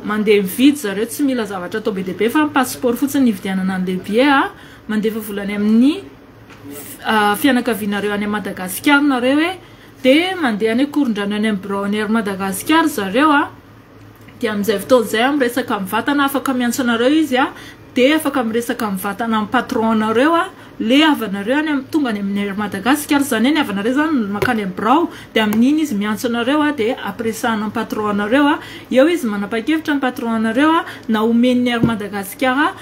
mandeha mividy zareo, tsy mila zavatra atao be dia be fa ny passeport fotsiny ny hividianana an'ilay billet a, mandefa vola any amin'ny fianakavianareo any Madagasikara nareo hoe dia mandeha any Ankorondrano any amin'ny birao-n'ny Air Madagascar zareo a, dia amin'izay fotoana izay miresaka mivantana afaka miantso anareo izy a, dia afaka miresaka mivantana amin'ny patron-nareo a, le havanareo any amin'ny tonga any amin'ny Air Madagascar, izany hoe ny havanareo izany mankany amin'ny birao, dia amin'iny izy miantso anareo a, dia ampiresahana amin'ny patron-nareo a, eo izy manapa-kevitra ny patron-nareo a, na omen'ny Air Madagascar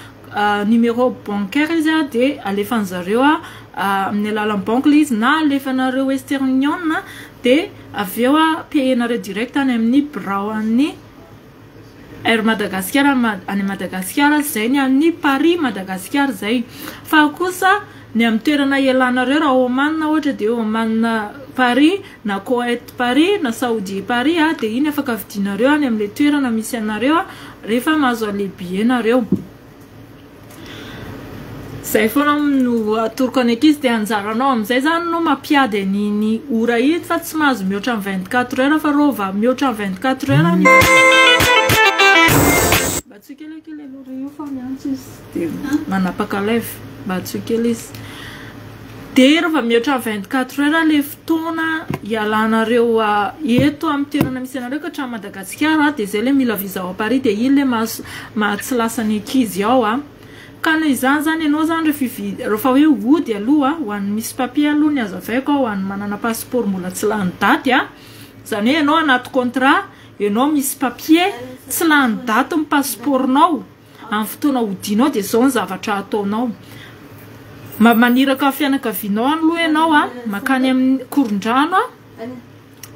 numéro bancaire izy a, dia alefan'zareo a amin'ny alalan'ny banque le izy, na alefanareo Western Union, dia avy eo a payer-nareo direct any amin'ny birao an'ny Air Madagascar any Madagasikara zay ny an'ny Paris Madagasikara zay. Fa kosa ny amin'ny toerana ialanareo raha Oman ohatra dia Oman Paris na Koweït Paris na Saoudi Paris a, dia iny afaka vidinareo any amin'ilay toerana misy anareo a rehefa mahazo an'ilay billet nareo. Zay foana no atoroko any ankizy dia anjaranao amin'izay zany no mampiady an'iny ora iny fa tsy mahazo mihoatra ny 24 heures fa rova mihoatra ny 24 heures ny mba tsy kely kely aloha io fa miantso izy dia manapaka live mba tsy kely izy dia rehefa mihoatra ny 24 heures le fotoana ialanareo eto amin'ny toerana misy anareo ka hatramin'i Madagasikara dia zay le mila visa ao Paris dia iny le maha tsy lasa ny ankizy ao a. Ka noho izany zany ianao zany rehefa hoe hody aloha ho an'ny misy papier aloha ny azavaiko ho an'ny manana passeport mbola tsy lany daty a, zany hoe ianao anaty contrat ianao misy papier tsy lany daty ny passeportnao amin'ny fotoana hodianao dia zao ny zavatra ataonao. Maniraka fianakavianao any aloha ianao a, makany amin'ny Korondrano a,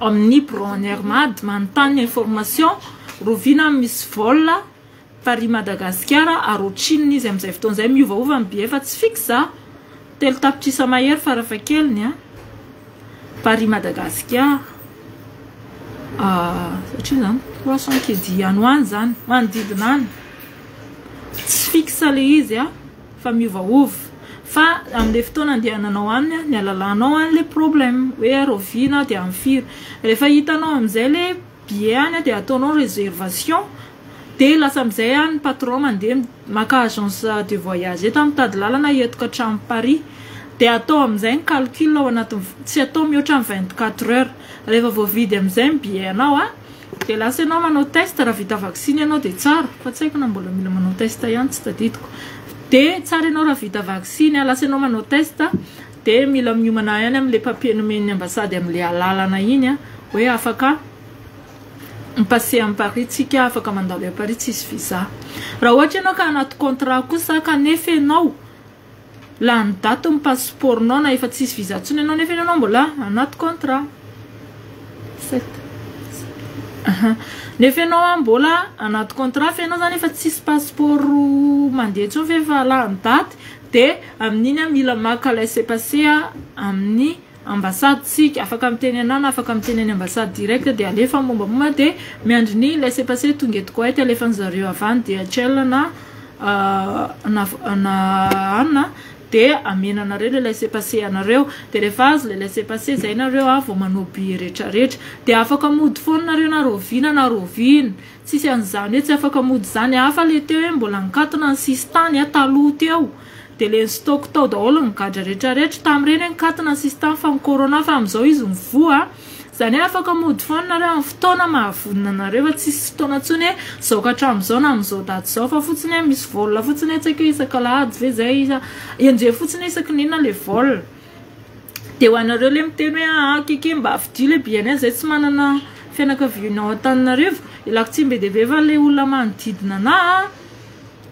amin'ny bureau en Air Mad manontany information roviana misy vol Paris Madagasikara ary ohatrinona izy amin'izay fotoana izay, miovaova ny billet fa tsy fixe, 3 tapitrisa mahery farafahakeliny a Paris Madagasikara satria zany 300 kedi any ho any zany manodidina any, tsy fixe le izy a fa miovaova fa amin'ilay fotoana andehananao any ny alalanao any le problème hoe roviana dia amin'ny firy, rehefa hitanao amin'izay le billet any dia ataonao réservation dia lasa amin'izay any patron mandeha maka agence de voyage eto mitady lalana etoka hatramin'ny Paris dia atao amin'izay ny calcul ao anatin'ny tsy atao mihoatra ny 24 heures rehefa voavidy amin'izay ny billet anao a dia lasa ianao manao test raha vita vaksiny ianao dia tsara fa tsy haiko na mbola mila manao test ihany tsy tadidiko dia tsara ianao raha vita vaksiny lasa ianao manao test dia mila miomana ihany amin'ilay papier nomen'ny ambassade amin'ilay alalana iny a hoe afaka mi-passer amin'ny Paris tsika afaka mandalo à Paris tsisy visa raha ohatra ianao ka anaty contrat kosa kanefa ianao lany daty ny passeportnao na efa tsisy visa intsony ianao nefa ianao mbola anaty contrat sept nefa ianao a mbola anaty contrat fa ianao zany efa tsisy passeport mandeha intsony fa efa lany daty dia amin'iny a mila maka laissez-passer amin'ny ambassade tsika afaka miteny ana na afaka miteny any ambassade direct dia alefa mombamomba dia miandry ny laissez-passer tonga eto Koweït alefan'zareo avy any DHL na na anina dia amena anareo le laissez-passer anareo dia rehefa azo le laissez-passer zay nareo a vao manao billet rehetrarehetra dia afaka mody foana nareo na roviana na roviana tsisy an'izany hoe tsy afaka mody zany hafa le teo hoe mbola nikatona ny sisintany a taloha teo dia le stock tao daholo ny gadra rehetrarehetra tamin'ireny hoe nikatona ny sisintany fa ny corona fa amin'izao izy mivoa. Zany hoe afaka mody foana nareo amin'ny fotoana mahavonona anareo fa tsisy fotoana intsony hoe zao ka hatramin'izao na amin'izao daty izao fa fotsiny hoe misy vol fotsiny hoe tsy haiko hoe isaka alahady ve zay isa enjeho fotsiny hoe isaky ny inona le vol. Dia ho anareo le miteny hoe aa keke mba fidio le billet nay zay tsy manana fianakaviana ao Antananarivo, ilako tsiny be dia be fa le olona manodidina anah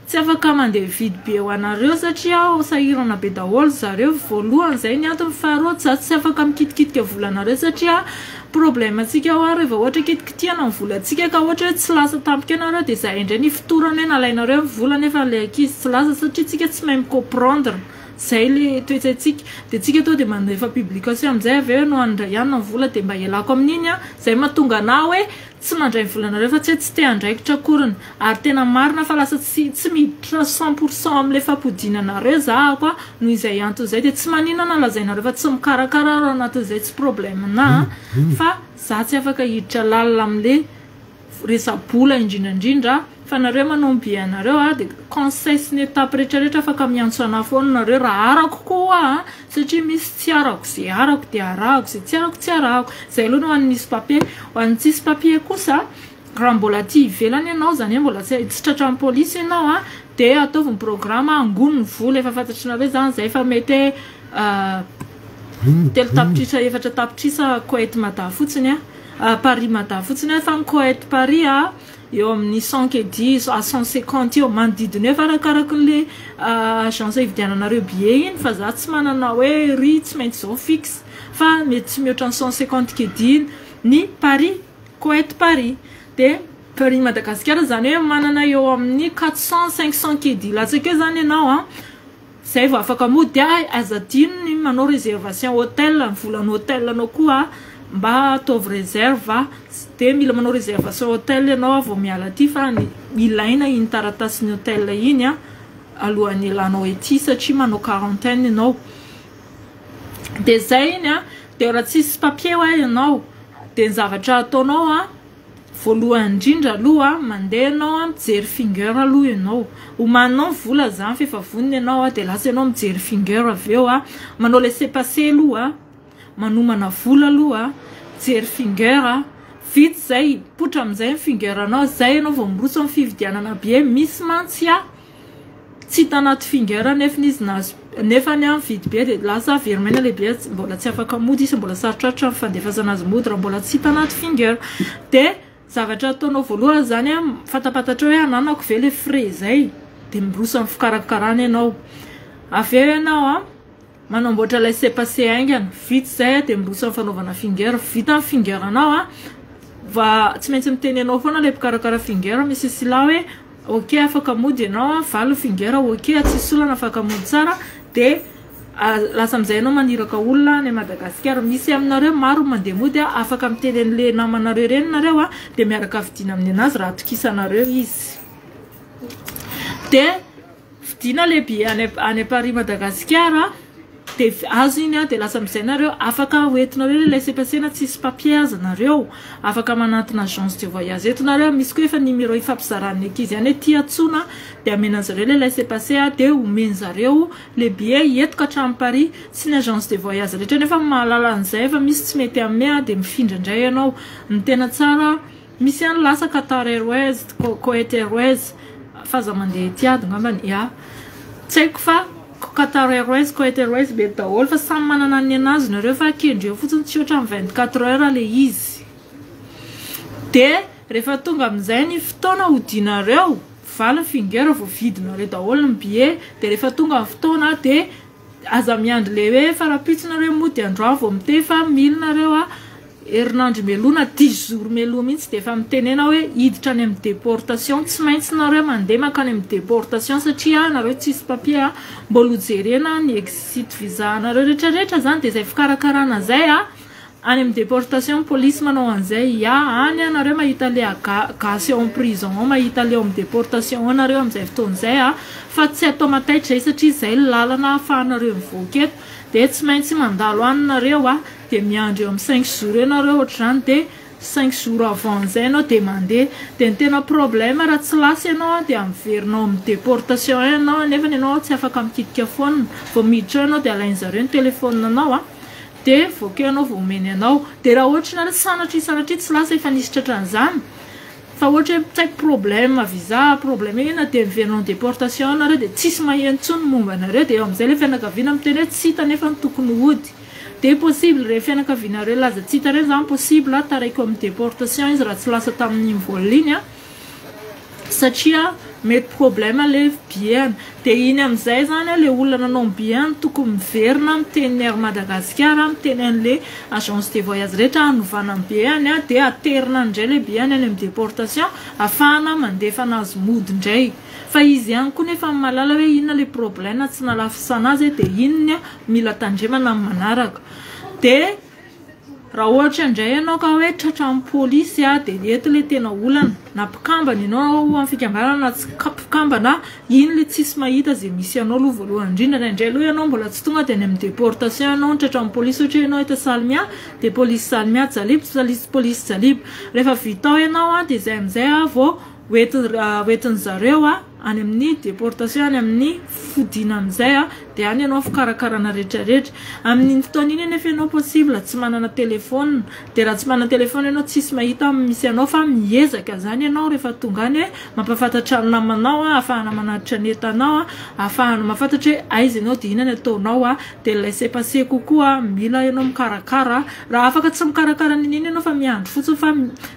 tsy afaka mandeha mividy billet ho anareo satria sahirana be daholo zareo, voalohany zay ny antony, faharoa za tsy afaka mikitikitika volanareo satria problème antsika hoa rehefa ohatra kitikitihana ny volantsika ka ohatra hoe tsy lasa tampoka eo nareo dia zahay indray ny fotorana hoe nalainareo ny vola nefa le ankizy tsy lasa satria tsika tsy mahay mi-comprendre zay le toetsaintsika dia tsika to dia mandefa publication amin'izay avy eo no handray ihany ny vola dia mba ialako amin'iny a zay mahatonga anah hoe tsy mandray ny volanareo fa tsy hoe tsy te handraikitra akoriny ary tena marina fa lasa tsy tsy miditra 100% amin'ilay fampodiana anareo zahako a noho izay antony izay dia tsy maninona na lazainareo fa tsy mikarakara aho anatin'izay tsy problème na fa za tsy afaka hiditra lalina amin'le resa-bola indrindra indrindra fa nareo manao ny billet anareo a dia conseil sy ny étape rehetrarehetra afaka miantso anahy foana nareo raha arako koa a satria misy tsy arako zay arako dia arahako zay tsy arako tsy arahako. Zay aloha no ho an'ny misy papier. Ho an'ny tsisy papier kosa, raha mbola aty ivelany ianao, zany hoe mbola tsy tratran'ny polisy ianao a, dia ataovy ny programme angony ny vola efa fantatrinareo zany zay fa mety hoe 3 tapitrisa, 4 tapitrisa Koety Mada fotsiny a, Paris Mada fotsiny a, fa ny Koety Paris a eo amin'ny 100 kedi à 150 eo manodidina eo, fa arakaraky n'le agence ividiananareo billet iny, fa za tsy manana hoe ry tsy maintsy zao fixe, fa mety tsy mihoatra ny 150 kedi ny Paris, Koety Paris. De Paris Madagasikara zany hoe manana eo amin'ny 400, 500 kedi latsaka eo zany ianao a zay vao afaka mody a. Aza adino ny manao réservation hôtel, ny volan'ny hôtel anao koa mba ataovy réserve, de mila manao réservation hôtel ianao vao miala aty, fa ny ilaina iny taratasin'ny hôtel iny a alohan'ny ilanao ety satria manao quarantaine ianao. De zay iny a. De raha tsisy papier hoa ianao, de ny zavatra ataonao a voalohany indrindra aloha, mandeha ianao a mijery finger aloha ianao, omaninao ny vola zany fa efa vonona ianao a, de lasa ianao mijery finger avy eo a, manao laissez-passer aloha, manomana vola aloha, mijery finger a, vita zay, potra amin'izay ny finger anao zay ianao vao miroso amin'ny fividianana billet. Misy mantsy a tsy hita anaty finger nefa izy nahazo nefa ny a mividy billet, de lasa verimaina le billet, mbola tsy afaka mody izy, mbola sarotrarotra ny fandefasana azy mody raha mbola tsy hita anaty finger. De zavatra ataonao voalohany zany a, fantapantatra hoe ananako ve le frais zay, de miroso amin'ny fikarakarana ianao. Avy eo ianao a manamboatra laissez-passer haingana, vita zay de miroso amin'ny fanaovana finger. Vita ny finger anao a, va tsy maintsy miteny anao foana le mpikarakara finger misy sila hoe ok, afaka mody ianao a, valo finger, ok, tsisy olana, afaka mody tsara. De lasa amin'izay ianao maniraka olona any Madagasikara. Misy aminareo maro mandeha mody a, afaka miteny an'le namanareo reny nareo a, de miaraka vidiana amin'ny anazy raha atokisanareo izy, de vidiana le billet any Paris Madagasikara, de azo iny a. De lasa amin'izay nareo afaka hoentinareo le laissez-passer na tsisy papier aza nareo, afaka manantona agence de voyage eto nareo. Misy koa efa numéro ifampizaran'ny ankizy ihany hoe tia atsona, de amenan'zareo le laissez-passer a, de omen-zareo le billet etoka hatramin'ny Paris. Tsy ny agence de voyage rehetra nefa mahalala an'izay, fa misy tsy mety ame a, de mifindra indray ianao. Ny tena tsara, misy ihany lasa Qatar Airways, Kuwait Airways, fa aza mandeha Etihad ngambany ya, tsy haiko, fa Qatar Airways, Kuwait Airways mety daholo, fa samy manana ny anazy nareo, fa kendreo fotsiny tsy ohatra amin'ny 24 heures le izy. De rehefa tonga amin'izay ny fotoana hodinareo, valo finger, voavidinareo daholo ny billet, de rehefa tonga ny fotoana de aza miandry le hoe farapitso nareo mody androany vao miteny, fa mily nareo a herinandro mialoha na 10 jours mialoha mihitsy, de efa mitenena hoe hiditra any amin'ny déportation. Tsy maintsy nareo mandeha mankany amin'ny déportation satria nareo tsisy papier a, mbola hojerena ny exit visa anareo rehetrarehetra zany. De zay fikarakarana zay a any amin'ny déportation, polisy manao an'izay ya any anareo mahita le gasy ao en prison ao, mahita le ao amin'ny déportation ao nareo amin'izay fotoana izay a. Fa tsy atao mataitra zay satria zay lalana ahafahanareo mivoaka eto, de tsy maintsy mandalo any nareo a, de miandry eo amin'ny 5 jours eo nareo ohatr'izany, de 5 jours avant an'izay ianao de mandeha. De ny tena problème, raha tsy lasa ianao a, de amiverinao amin'ny déportation eo ianao, nefa ianao tsy afaka mikitika foana, vao miditra eo ianao de alain'zareo ny téléphone anao a. Dia voakeo ianao vao omeny anao. Dia raha ohatra nareo sanatria sanatria tsy lasa efa nisy tratran'izany fa ohatra hoe tsy haiko problème visa, problème inona dia miverina en déportation ao nareo dia tsisy maheno intsony ny momba anareo dia eo amin'izay ilay fianakaviana miteny hoe tsy hita nefa ny tokony hody. Dia possible ireny fianakavianareo laza tsy hita ireny izany possible taraiky amin'ny déportation izy raha tsy lasa tamin'iny vol iny an. Satria mety problème le billet-ny. Dia iny amin'izay izany le olona nanao ny billet-ny tokony miverina miteny ny Air Madagascar, miteny an'le agence de voyage rehetra hanovana ny billet-ny dia aterina indray le billet-ny any amin'ny déportation ahafahana mandefa anazy mody indray. Fa izy ihany koa nefa mahalala hoe inona le problème tsy nalafosana azy dia iny ny mila tandremana amin'ny manaraka. Dia. Raha ohatra indray ianao ka hoe tratran'ny polisy dia eto ilay tena olana, na mpikambana ianao ao amin'ny fikambanana na tsy mpikambana, iny ilay tsisy mahita izay misy anao aloha voalohany indrindra, indraindray aloha ianao mbola tsy tonga dia any amin'ny déportation ianao no tratran'ny polisy ohatra hoe ianao eto Salmia dia polisy Salmia Jalib, polisy Jalib, rehefa vita ao ianao dia izay amin'izay vao hoentin-dry zareo any amin'ny déportation, any amin'ny fodiana amin'izay dia any ianao fikarakarana rehetrarehetra. Amin'iny fotoana iny anefa ianao possible tsy manana téléphone, dia raha tsy manana téléphone ianao tsisy mahita amin'ny misy anao fa miezaka izany ianao rehefa tonga any hoe mampahafantatra ny namanao ahafahana manatitra ny entanao, ahafahana mahafantatra hoe aiza ianao dia inona ny ataonao, dia ny laissez-passer kokoa mila ianao mikarakara, raha afaka tsy mikarakara n'inon'inona ianao fa miandry fotsiny fa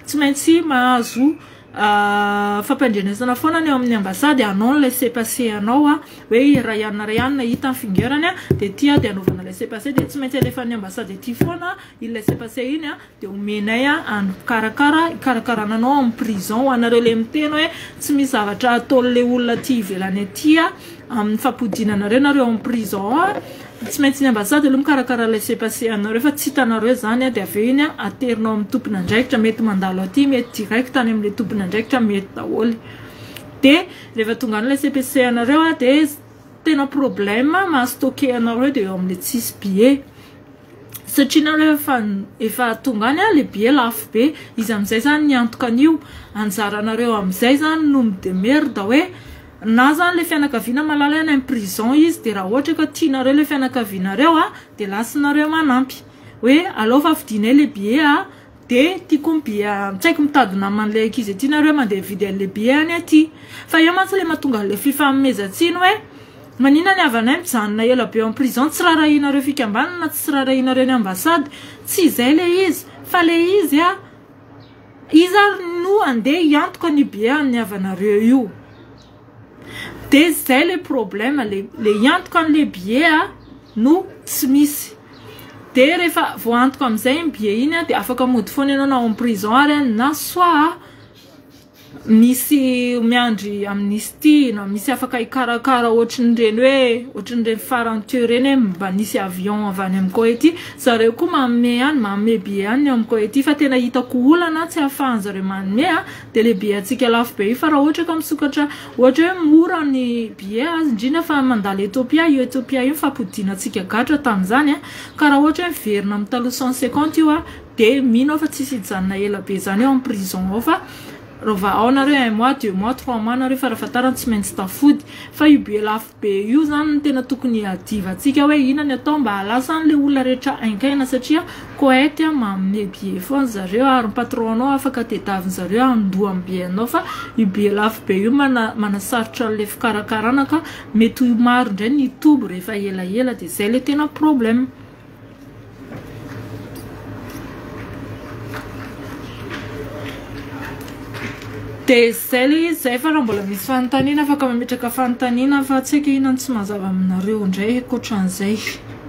tsy maintsy mahazo Fampandrenesana foana ny ao amin'ny ambasady hanao ny laissez-passer anao hoe Rayan Rayan hita ny finger-ny dia ity aho dia hanaovana laissez-passer dia tsy maintsy alefan'ny ambasady aty foana iny laissez-passer iny dia omenay any mpikarakara hikarakarana anao amin'ny prison ho anareo ilay miteny hoe tsy misy zavatra ataon'ilay olona aty ivelany aty amin'ny fampodiana anareo nareo ao amin'ny prison ao Tsy maintsy ny ambassade aloha mikarakara laissez passer anareo fa tsy hitanareo izany dia avy eo iny aterinao amin'ny tompon'andraikitra, mety mandalo aty, mety direct any amin'ilay tompon'andraikitra, mety daholo. Dia rehefa tonga any laissez passer anareo dia tena problème maha stocker anareo dia eo amin'ilay tsisy billet. Satria nareo efa efa tonga any le billet lafo be, iza amin'izay izany ny antoka an'io? Anjaranareo amin'izay izany no mi-demerde hoe Na zany le fianakaviana malala any am prison izy de raha ohatra ka tianareo le fianakavianareo a de lasinareo manampy hoe alao fa vidinay le billet a de ty koa ny billet tsy haiko mitady naman'le ankizy aty nareo mandeha mividy an'le billet any aty fa eo mantsy le mahatonga an'le fifanomezan-tsiny hoe maninona ny havanay mijanona ela be ao am prison tsy rarahianareo fikambanana tsy rarahianareo ny ambassade tsy izay le izy fa le izy a Iza ary no andeha hiantoka an'io billet an'ny havanareo io? De zay le problème, le le hiantoka an'le billet a no tsy misy. De rehefa voaantoka amin'izay iny billet iny a de afaka mody foana ianao na ao en prison ary a na soit misy miandry amnistie na misy afaka hikarakara ohatrin'ireny hoe ohatrin'ireny farany teo ireny hoe mba nisy avion avy any amin'ny Koety zareo koa manome ihany manome billet ihany ny ao amin'ny Koety fa tena hitako olana tsy ahafahan-jareo manome a dia le billet antsika lafo be io fa raha ohatra ka misokatra ohatra hoe mora ny billet azy indrindra fa mandalo Ethiopia io Ethiopia io fampodiana antsika gadra tamin'izany a ka raha ohatra hoe miverina amin'ny taloha 150 io a Dia mino aho fa tsisy hijanona ela be izany ao am prison ao fa rova ao nareo un mois, deux mois, trois mois nareo farafahatarany tsy maintsy tafody. Fa io billet lafo be io izany no tena tokony hiadivantsika hoe inona ny atao mba hahalasa an'ilay olona rehetra hainkaina satria Koety manome billet foana zareo ary ny patron nao afaka tedavin zareo handoa ny billet nao fa io billet lafo be io manasarotra an'ilay fikarakarana ka mety ho maro indray ny hitombo rehefa elaela dia izay ilay tena problème. Dia izay ilay izy izay fa raha mbola misy fanontaniana afaka mametraka fanontaniana fa tsy haiko inona no tsy mazava aminareo indray ankoatran'izay. Ankoatran'izay.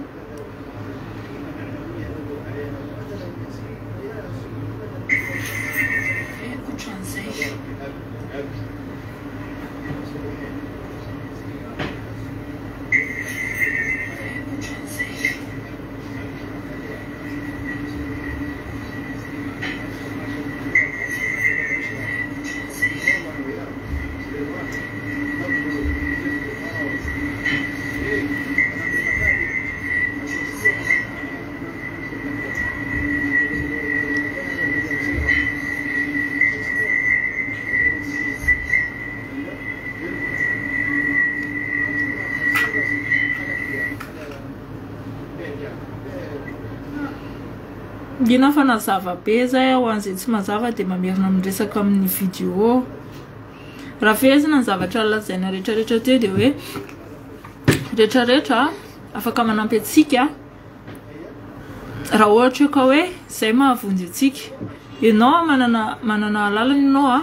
Mino aho fa nazava be zay ho an'izay tsy mazava dia mamerina miresaka amin'ny vidéo. Raha fehezina ny zavatra lazaina rehetrarehetra teo dia hoe rehetrarehetra afaka manampy antsika raha ohatra ka hoe zay mahavonjy antsika. Ianao manana manana alalana ianao a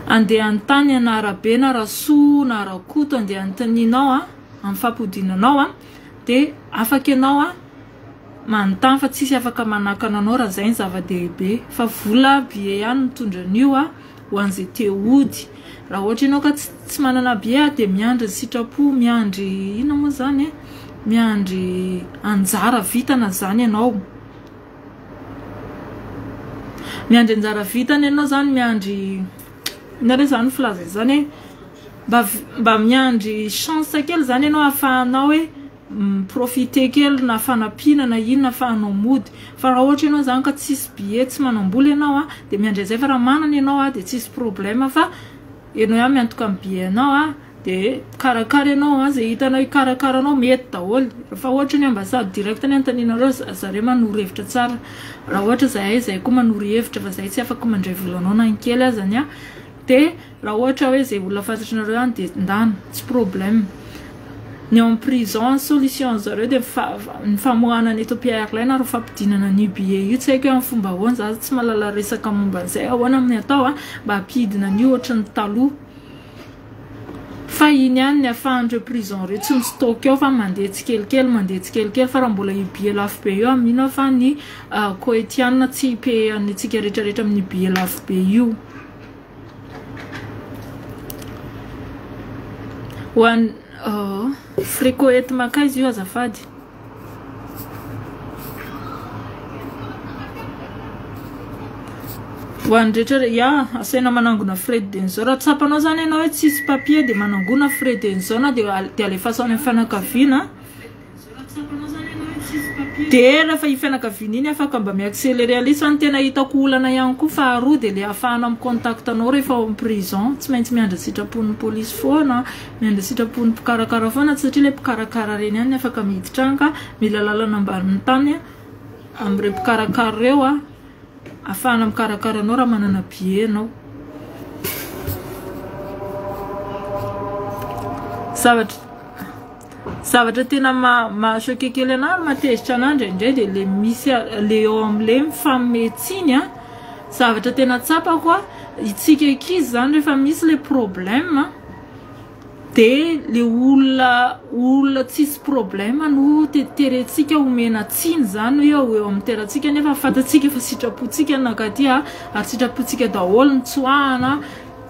andeha hanontany ana Rabe na Rasoa na Rakoto andeha hanontanianao a amin'ny fampodiana anao a dia afaka ianao a manontany fa tsisy afaka manakana anao raha zay ny zava-dehibe fa vola billet ihany mitondra an'io a ho an'izay te hody. Raha ohatra ianao ka tsy manana billet dia miandry ny sitrapo, miandry inona moa zany e? Miandry anjara vitana zany ianao. Miandry anjara vitana ianao zany, miandry inona re zany filaza izany e? Mba mba miandry chance kely zany ianao ahafahanao hoe miprofiter kely na fanampiana na inona ahafahanao mody. Fa raha ohatra ianao zany ka tsisy billet, tsy manam-bola ianao a, dia miandry an'izay fa raha manana ianao a dia tsisy problème fa ianao ihany miantoka amin'ny billet anao a, dia mikarakara ianao a, izay hitanao hikarakara anao mety daholo. Fa ohatra ny ambassade direct ny anontanianareo, zareo manoro hevitra tsara. Raha ohatra zahay, zahay koa manoro hevitra fa zahay tsy afaka mandray volanao na ny kely azany a. Dia raha ohatra hoe izay olona fantatrinareo any dia ndana, tsy problème. Ny ao amin'ny prison, ny solution zareo dia ny famoahana ny Ethiopia Airlines ary fampidinana an'io billet io. Tsy haiko hoe amin'ny fomba ahoana, za tsy mahalala resaka momba an'izay, ahoana amin'ny atao a mba hampidina an'io ohatry ny taloha. Fa iny ihany ny ahafahan'ireo prison ireo tsy mi-stock ao fa mandeha tsikelikely, mandeha tsikelikely fa raha mbola io billet lafo be io, mino aho fa ny Koetiana tsy hi-payer antsika rehetrarehetra amin'io billet lafo be io. Ho an oh, fricoet mankaiza io azafady? Ho an'ny rehetra ya, asaina manangona frais de denizao. Raha tsapanao zany ianao hoe tsisy papier dia manangona frais de denizao na dia dia alefaso any amin'ny fianakaviana. Dia rehefa io fianakaviana iny afaka mba mi-accélérer an'ilay izy fa ny tena hitako olana ihany koa faharoa dia ilay ahafahana mi-contact anao rehefa ao amin'ny prison. Tsy maintsy miandry ny sitrapon'ny polisy foana, miandry ny sitrapon'ny mpikarakara foana satria ilay mpikarakara ireny ihany no afaka miditra any ka mila lalana ambanin'ny tany amin'ireo mpikarakara ireo ahafahana mikarakara anao raha manana billet ianao. Zavatra Zavatra tena maha choqué kely anah ary mahatezitra anah indraindray dia le misy le eo amin'le mifanome tsiny an, zavatra tena tsapako an, itsika ankizy zany rehefa misy le problème dia le olona olona tsisy problème no terentsika omena tsiny zany hoe eo amin'ny toerantsika nefa fantatsika fa sitrapontsika ny nankaty an, ary sitrapontsika daholo ny tsoahana.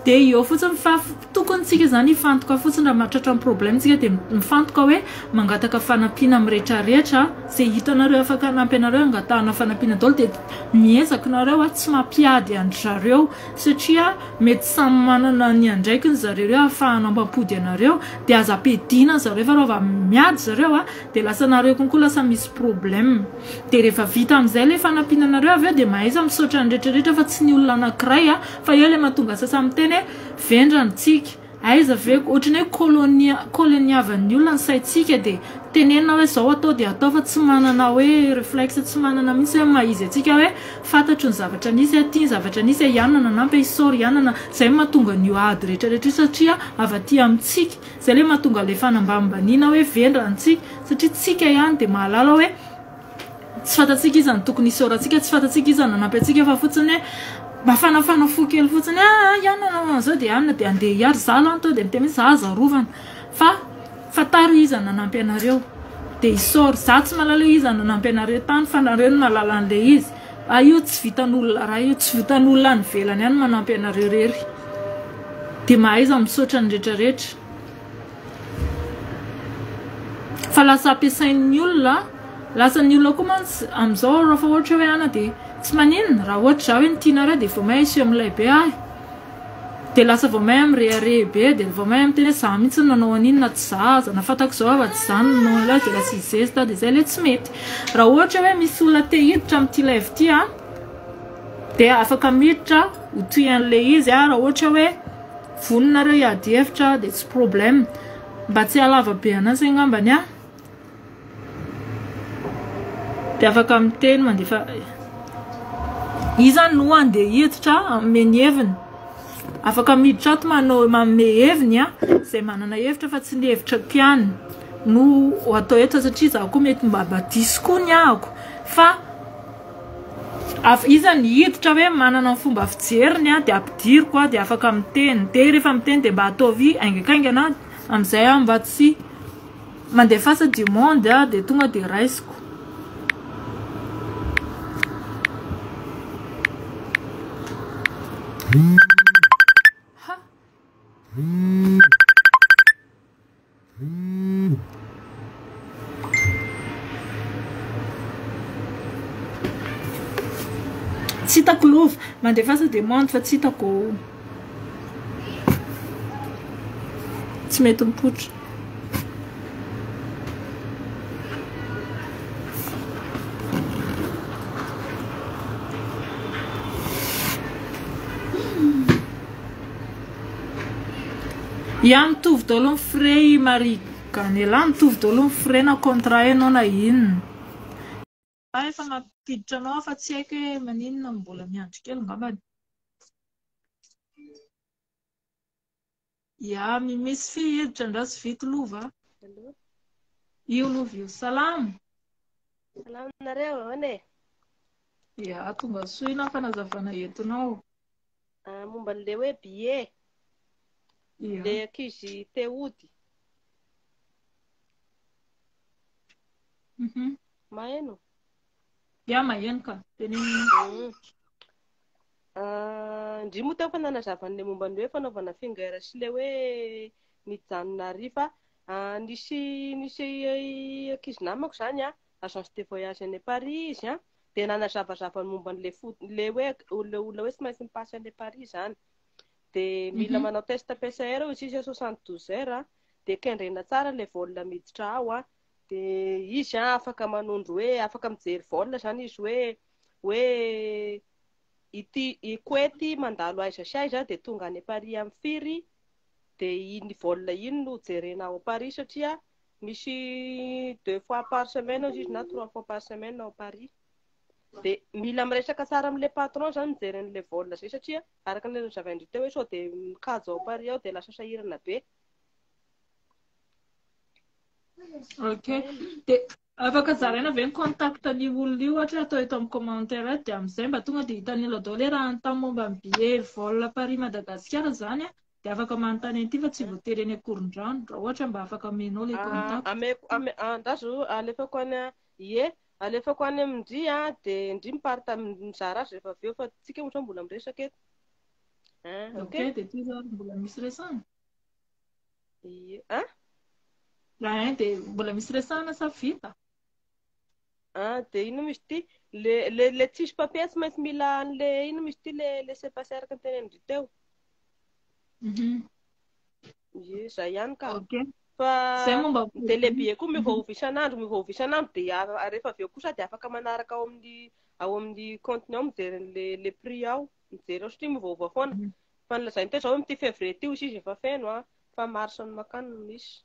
Dia eo fotsiny fa tokony tsika zany hifantoka fotsiny raha mahatratra ny problème tsika dia mifantoka hoe mangataka fanampiana amin'ny retraretra izay hitanareo afaka hanampy anareo angatahana fanampiana daholo dia miezaka nareo a tsy mampiady an-dry zareo satria mety samy manana ny andraikiny zareo ireo ahafahana mampody anareo dia aza ampiadiana zareo fa raha vao miady zareo a dia lasa nareo konko lasa misy problème Dia rehefa vita amin'izay ilay fanampiana anareo avy eo dia mahaiza misaotra ny rehetra rehetra fa tsy ny olona anankiray a, fa eo ilay mahatonga sasa miteny hoe vendrana tsika, aiza ve, ohatran'ny hoe colonia, coloniavan'ny olona ny saintsika dia tenenina hoe zao atao dia atao fa tsy manana hoe reflexe, tsy manana mihitsy hoe maha izy antsika hoe fantatro ny zavatra nisy a, ity ny zavatra nisy a, ianona nanampy a, isaory ianona, izay no mahatonga an'io ady rehetra rehetra io satria avy aty amintsika, izay ilay mahatonga ilay fanambanimbaniana hoe vendrana tsika satria tsika ihany dia mahalala hoe tsy fantatsika iza no tokony hisaorantsika, tsy fantatsika iza no nanampy antsika fa fotsiny hoe mafanafana fo kely fotsiny ah ianona nanao an'izao dia ianona dia andeha hiary za aloha tonga dia miteny hoe za aza arovana fa fantaro iza no nanampy anareo dia isaory, za tsy mahalala hoe iza no nanampy anareo tany fa nareo no mahalala an'ilay izy fa io tsy vitan'olona iray io, tsy vitan'olona any ivelany any manampy anareo irery dia mahaiza misaotra ny rehetrarehetra. Fa lasa ampiasain'ny olona, lasa ny olona koa mantsy amin'izao raha fa ohatra hoe ana dia tsy maninona raha ohatra za hoe ny tianareo dia vao may asio milay be ahy dia lasa vao may mirehareha be dia vao may miteny hoe za mihitsy no nanao an'iny na tsy za aza na fantako izao aho fa tsy za no nanao an'ilay dia lasa hizesta dia izay ilay tsy mety. Raha ohatra hoe misy olona te hiditra amin'ity live ity an dia afaka miditra ho toy an'ilay izy an raha ohatra hoe Vonona nareo hiady hevitra dia tsy problème. Mba tsy hahalava be anazy angambany ah. Dia afaka miteny mandefa Iza no andeha hiditra hanome ny heviny? Afaka miditra ato manao manome heviny a, izay manana hevitra fa tsy ny hevitrako ihany no atao eto satria izaho koa mety mba mba diso koa ny ahako fa iza ny hiditra hoe manana ny fomba fijeriny a dia ampidiriko a dia afaka miteny dia rehefa miteny dia mba ataovy haingankaingana amin'izay aho mba tsy Mandefasa du monde a dia tonga dia raisiko. Ha. Tsy hitako lova. Mandefasa demande fa tsy hitako. Tsy mety mipoitra. Ya mitovy daholo ny frais i Marie Ganela, mitovy daholo ny frais na contrat ianao na inona. Za efa nampiditra anao fa tsy haiko hoe maninona no mbola miandry kely angambany. Ya, misy fy hiditra andraso vita lova. Allô? Io lova io. Salama. Salama nareo, ahoana e? Ya, tonga soa ina fanazavana entinao. Ah, momba an'ilay hoe billet. Ya. Ilay ankizy te hody. Maheno? Ya, maheno ka. Tenenina. Ah, ndry moa teo fa nanazava an'ilay momba ny hoe fanaovana finger sy ilay hoe nijanona ary fa ah, nisy nisy ankizy namako izany an, agence de voyage any Paris izy an, dia nanazavazava ny momba an'ilay fo ilay hoe ilay olona hoe tsy maintsy mi-passe any Paris izany. Dia mila manao test PCR hoy izy 72 heures dia kendrena tsara ilay vol miditra ao an, dia izy an afaka manondro hoe afaka mijery vol izany izy hoe hoe ity i Koety mandalo aiza sy aiza dia tonga any Paris amin'ny firy dia iny vol iny no jerena ao Paris satria misy deux fois par semaine hozy izy na trois fois par semaine ao Paris dia mila miresaka tsara amin'ilay patron izany mijery an'ilay vol izay satria araka ny nazavain-dry teo hoe sao dia mikajy ao Paris ao dia lasa sahirana be. Ok. Dia afaka zaraina ve ny contact an'io olona io ohatra hoe atao eto amin'ny commentaire eto dia amin'izay mba tonga dia hitan'ny olona daholo hoe raha hanontany momba ny billet vol Paris Madagasikara izany an, dia afaka manontany an'ity fa tsy voatery eny Ankorondrano raha ohatra mba afaka omenao ilay contact. Ameko, ame, andraso, alefako any, ie, alefako any amin-dry an, dia ndry mi-parta, mizara azy rehefa avy eo fa tsika moa izao mbola miresaka eto. Hein, ok? Ok, dia toy izao ary mbola misy resahana? Ie, hein? Raha hein dia mbola misy resahana sa vita? Ah, dia ino moa izy ity? Le, le, le tsisy papier tsy maintsy mila an'le ino moa izy ity le laissez-passer araka ny tenenin-dry teo. Ie, zay ihany ka. Ok. Fa Zay momba dia le billet koa miovaova isan'andro, miovaova isan'andro dia rehefa avy eo kosa dia afaka manaraka ao amin'ny ao amin'ny compte-ny ao mijery an'le le prix ao, mijery ao satria miovaova foana. Fa ny lazainy teo zao hoe amin'ity février ity hozy izy efa feno an, fa mars no makany no misy.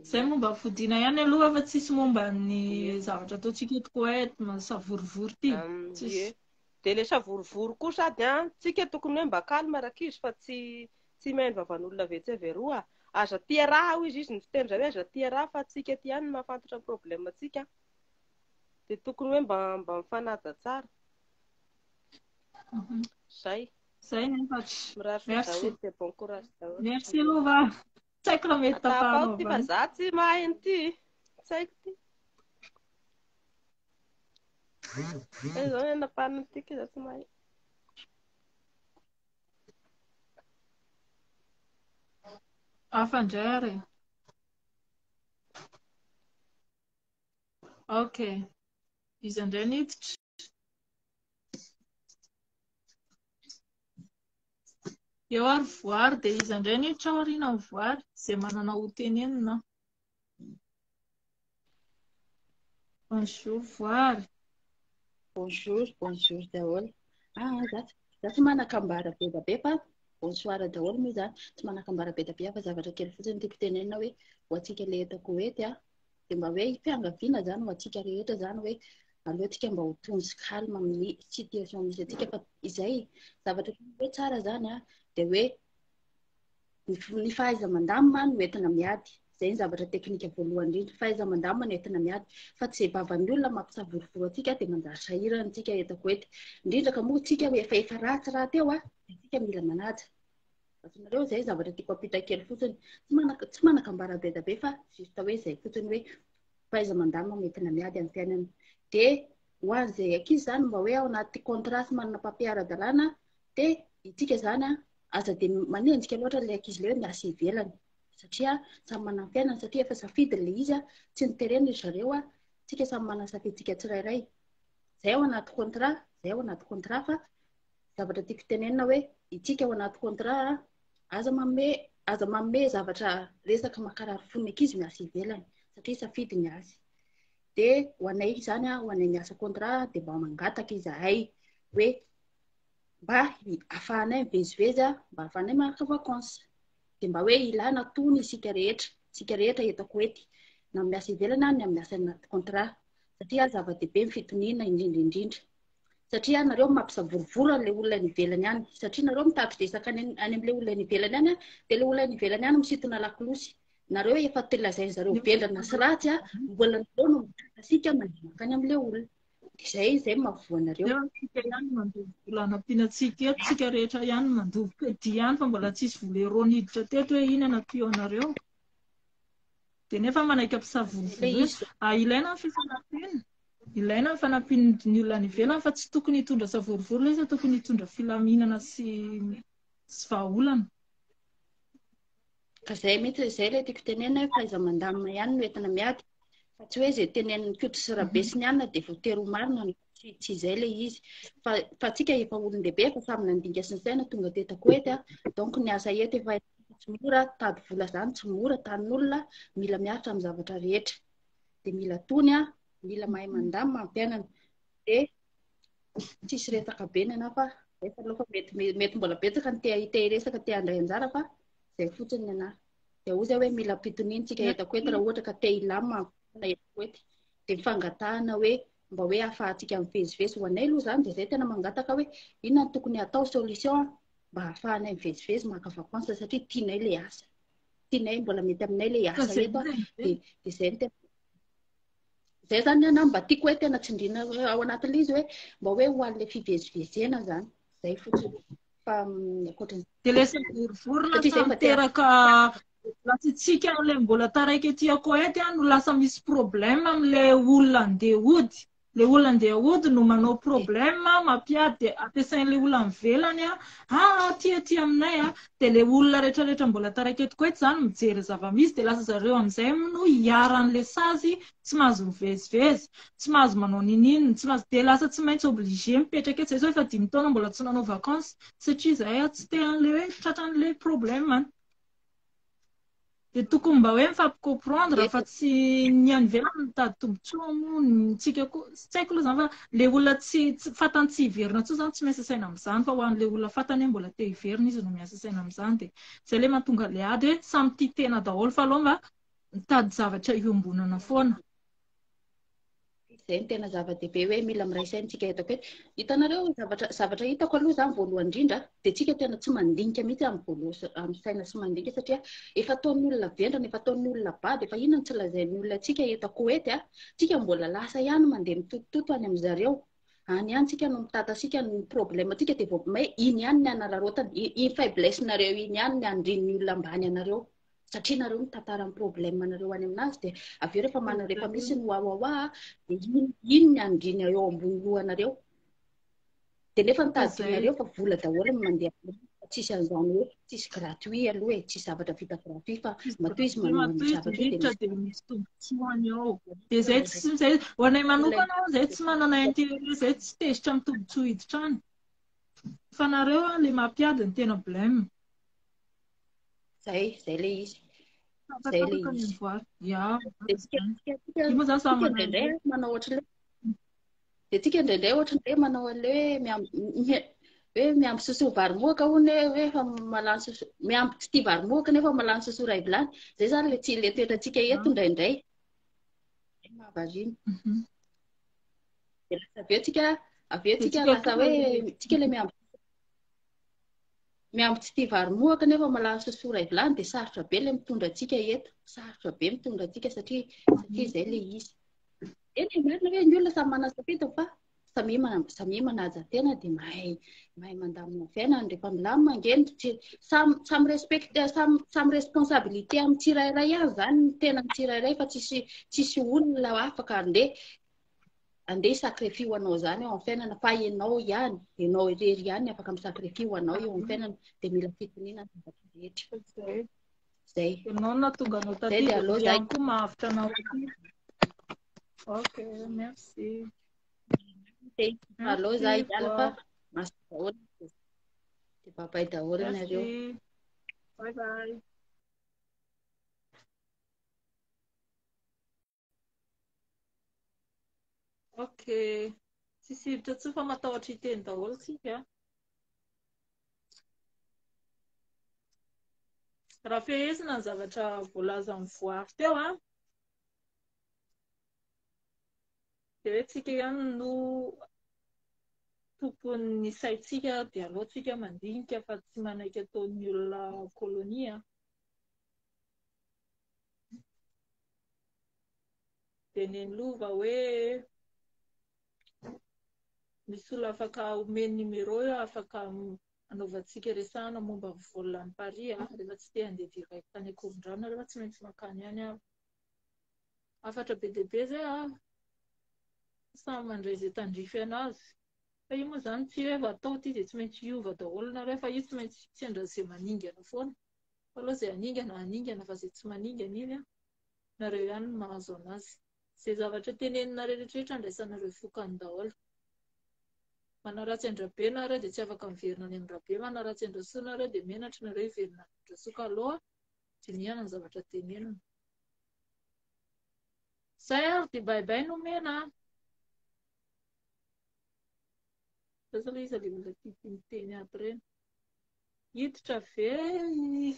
Zay momba ny fodiana ihany aloha fa tsisy momba ny zavatra ataontsika eto Koety, savorovoro ity. Tsisy. Ie. Dia le savorovoro koa sady an, tsika tokony hoe mba calme rankizy fa tsy tsy mihaino vavan'olona avy etsy avy eroa. Aza tia raha hoy izy, izy ny fiteny zareo hoe aza tia raha fa tsika aty ihany no mahafantatra ny problème tsika. Dia tokony hoe mba mba mifanaja tsara. Zay. Zay ny hafatra. Mirary soa Merci. daholo dia bon courage daholo. Merci Lova. Tsy haiko raha mety Atapao tapahanao ty fa avy. za tsy mahay an'ity. Tsy haiko ty. Zay zao ny anapahana an'ity ka za tsy mahay. Hafa indray ary e. Ok. Iza indray niditra? Eo ary voary dia iza indray niditra aoriana ny voary izay manana ho tenenina. Bonjour voary. Bonjour, bonjour daholo. Ah, za za tsy manan-kambara be dia be fa bonsoir daholo moa izany. Tsy manan-kambara be dia be fa zavatra kely fotsiny tiako tenenina hoe ho antsika ilay eto Koety ah. Dia mba hoe fiangaviana izany ho antsika rehetra izany hoe aleo tsika mba ho tony sy calme amin'ny situation misy antsika fa izay zavatra hoe tsara izany an, dia hoe ny fahaiza-mandamina no entina miady. Izay ny zavatra teknika voalohany indrindra. Fahaiza-mandamina no entina miady. Fa tsy izay vavan'ny olona mampisavorovoro antsika dia manjary sahirana isika eto Koety. Indrindra ka moa isika efa efa ratsy rahateo an, dia isika mila manaja. Azonareo izay zavatra tiako ampita kely fotsiny. Tsy manaka tsy manakambara be dia be fa juste hoe izay fotsiny hoe fahaiza-mandamina no entina miady amin'ny fiainana. Dia ho an'izay ankizy izany mba hoe ao anaty contrat sy manana papier ara-dalàna dia isika izany an, aza dia manenjika loatra ilay ankizy ilay hoe miasa ivelany satria samy manana ny fiainany satria efa safidiny ilay izy an, tsy noterena ry zareo an, isika samy manana ny safidintsika tsirairay. Izay ao anaty contrat, izay ao anaty contrat fa zavatra tiako tenenina hoe itsika ao anaty contrat aza manome aza manome zavatra resaka mankarary fon'ny ankizy miasa ivelany satria safidy ny azy. Dia ho anay izany ho anay miasa contrat dia mba mangataka izahay hoe mba ahafahanay mivezivezy mba ahafahanay maka vacances. Dia mba hoe ilana tony isika rehetra, isika rehetra eto Koety, na miasa ivelany na ny miasa anaty contrat satria zava-dehibe ny fitoniana indrindra indrindra. Satria nareo mampisavorovoro an'ilay olona any ivelany any. Satria nareo mitady resaka any any amin'ilay olona any ivelany any, dia ilay olona any ivelany any misintona lakolosy. Nareo efa te lazain'ny zareo vendrana sy ratsy, mbola nareo no mitady mandeha mankany amin'ilay olona. Dia izay izay no mahavoa anareo. Nefa tsika ihany no mandoa vola hanampiana antsika eto, tsika rehetra ihany no mandoa crédit ihany fa mbola tsisy vola euro niditra teto hoe iny hanampiana anareo. Dia nefa manaiky ampisavorovoro. Ah, ilaina ny fifanampiana. Ilaina ny fanampian'ny olona any ivelany fa tsy tokony hitondra savorovoro ilay izy fa tokony hitondra filaminana sy sy vahaolana. Ka izay mihitsy, izay ilay tiako tenenina hoe fahaiza-mandamina ihany no entina miady. Fa tsy hoe izay tenenin'i Koto sy Rabe sy ny anona dia voatery ho marina no tsy tsy izay ilay izy. Fa fa tsika efa olon-dehibe efa samy nandinika sy nisaina tonga teto Koety a. Donc ny asa eto efa tsy mora, tady vola izany tsy mora, tanin'olona, mila miaritra amin'ny zavatra rehetra. Dia mila tony a, mila mahay mandamina amin'ny fiainana. Dia tsisy resaka be ny anah fa efa aloha fa mety mety mbola betsaka ny te te hiresaka te handray anjara fa izay fotsiny ny anah. Dia hoy zay hoe mila ampitoniana tsika eto Koety raha ohatra ka te hilamina ny eto Koety. Dia ny fangatahana hoe mba hoe ahafahantsika mivezivezy ho anay aloha izany dia izay tena mangataka hoe inona no tokony hatao solution mba ahafahanay mivezivezy maka vacances satria tianay ilay asa. Tianay mbola mety aminay ilay asa eto dia izay no tena Izay izany ny anahy mba tiako hoe tena tsindriana ao anatin'ilay izy hoe mba hoe ho an'ilay fivezivezena izany. Izay fotsiny. Fa ankoatran'izay. Dia ilay savorovoro lasa miteraka lasa isika ilay mbola taraiky aty Koety no lasa misy problème amin'ilay olona andeha hody. Ilay olona andeha hody no manao problème mampiady dia ampiasain'ilay olona any ivelany ah aty aty aminay ah dia ilay olona rehetra rehetra mbola taraiky eto Koety izany mijery ny zava-misy dia lasa zareo amin'izay no iharan'ilay sazy tsy mahazo mivezivezy, tsy mahazo manao ninininona, tsy mahazo dia lasa tsy maintsy obligé mipetraka eto, izay izao efa dimy taona mbola tsy nanao vacances satria izahay tsy te an'ilay hoe tratran'ilay problème any. Dia tokony mba hoe mifampicomprendre fa tsy ny any ivelany mitady tombontsoa moa ny tsika koa tsy haiko aloha izany fa ilay olona tsy fantany tsy hiverina intsony izany tsy miasa saina amin'izany fa ho an'ilay olona fantany hoe mbola te hiverina izy no miasa saina amin'izany dia izay ilay mahatonga ilay ady hoe samy tia tena daholo fa aleo mba mitady zavatra iombonana foana. Izay no tena zava-dehibe hoe mila miray saina tsika eto akaiky. Hitanareo zavatra zavatra hitako aloha izany voalohany indrindra dia tsika tena tsy mandinika mihitsy amin'ny voalohany amin'ny saina sy mandinika satria efa ataon'ny olona vendrana, efa ataon'ny olona bado, efa inona no tsy lazain'ny olona antsika eto Koety a. Tsika mbola lasa ihany mandeha mitotototo any amin-dry zareo. Any ihany tsika no mitatasika ny problème tsika dia vao may iny ihany ny anararaotana, iny faiblesse-nareo iny ihany ny andrin'ny olona ambany anareo. Satria nareo mitantara ny problème nareo any aminazy dia avy eo rehefa manana rehefa misy ny wawawa dia iny iny ny andriana eo ambony lohanareo. Dia nefa ny tadidinareo fa vola daholo no mandeha fa tsisy an'izany hoe tsisy gratuit aloha e, tsisy zavatra vita gratuit fa matoa izy manao an'io zavatra io dia misy misy tombontsoany ao. Dia izay tsy izay ho anay manokana izay tsy manana intérêt izay tsy tezitra amin'ny tombontsoa hiditra any. Fa nareo ilay mampiady ny tena blème. Zay, zay le izy. Zay le izy. Ya. Dia tsika tsika tsika indraindray manao ohatran'ilay dia tsika indraindray ohatran'ilay manao an'ilay hoe miamby hoe miamby sosoa vary mohaka hono hoe hoe efa malany sosoa miamby tsy tia vary mohaka nefa malany sosoa iray vilany. Zay zany le tsy le toetrantsika eto indraindray. Zay mahavariana. Dia lasa avy eo tsika, avy eo tsika lasa hoe tsika ilay miambo miambo tsy tia vary mohaka nefa malaza sosoa iray vilany dia sarotra be ilay mitondra antsika eto. Sarotra be mitondra antsika satria satria izay ilay izy. Eny e, marina hoe ny olona samy manana safidiny fa samia samia manaja tena dia mahay mahay mandamina fiainana rehefa milamina ange ny tsy samy samy respecte samy samy responsabilité amin'ny tsirairay ihany izany ny tenan'ny tsirairay fa tsisy tsisy olona afaka andeha andeha sacrifice ho anao izany eo amin'ny fiainana fa ianao ihany ianao irery ihany afaka misacrifice ho anao eo amin'ny fiainana dia mila fitoniana ny zavatra rehetra zay ianao no nahatonga anao taty dia aleo zay koa mahavitra anao aty ok merci aleo za hiala fa maso daholo dia bye bye daholo nareo bye bye Ok. Tsisy hiditra intsony fa matahotra hiteny daholo tsika. Raha fehezina ny zavatra voalazan'ny voary teo an, dia hoe tsika ihany no tompon'ny saintsika dia aleo tsika mandinika fa tsy manaiky ataon'ny olona colonie. Dia neny lova hoe misy olona afaka omeny numéro eo afaka anaovantsika resahana momba ny vol any Paris a, rehefa tsy te handeha direct any Ankorondrano nareo fa tsy maintsy mankany ihany aho. Hafatra be dia be zay a, samy mandray izay tandrify anazy. Fa io moa izany tsy hoe atao ity dia tsy maintsy hiova daholo nareo fa io tsy maintsy sendra izay maningana foana. Fa aleo izay haningana haningana fa izay tsy maningana iny an, nareo ihany no mahazo anazy. Izay zavatra teneninareo rehetra rehetra andraisanareo vokany daholo. Manaratsy an-dRabe nareo dia tsy afaka miverina any amin-dRabe, manaratsy an-dRasoa nareo dia menatra nareo hiverina any amin-dRasoa ka aloha dinihana ny zavatra tenenina. Zay ary dia bye bye nomena an. Zay aloha iza ilay olona tia tia miteny ato ireny. Hiditra ve i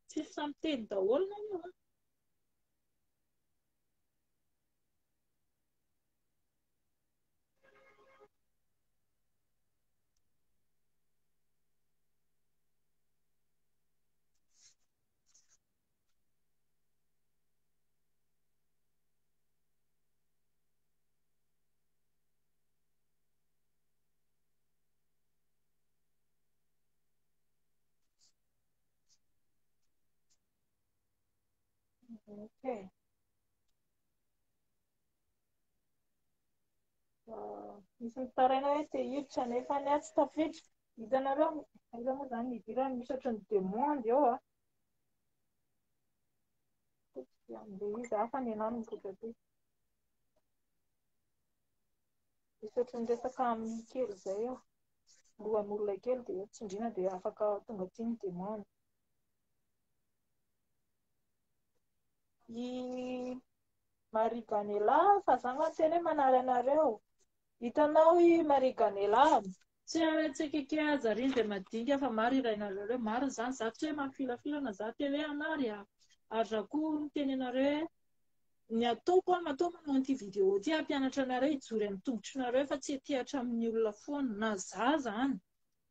Tsisy samy miteny daholo nareo an. Ok. Misy mitaraina hoe te hiditra nefa ny ahy tsy tafiditra. Hitanareo, aiza moa izany ny hidirana? Misy ohatran'ny demande eo a. Amin'ilay izy hafa ny anah no mipoitra aty. Misy ohatran'ny resaka amin'ny kely izay eo. Lohan'olona kely dia tsindriana dia afaka tonga aty ny demande. I Marie Ganela, fa za nga niteny hoe manary anareo. Hitanao i Marie Ganela? Tsy tsy aza ry izay madinika fa maro irainareo reo. Marina izany, za tsy hoe mampifilafilana, za te hoe hanary a. Ary za koa miteny anareo hoe ny ataoko a, matoa manao an'ity vidéo ity hampianatra anareo hijory amin'ny tongotrinareo fa tsy hitehatra amin'ny olona foana, na za zany,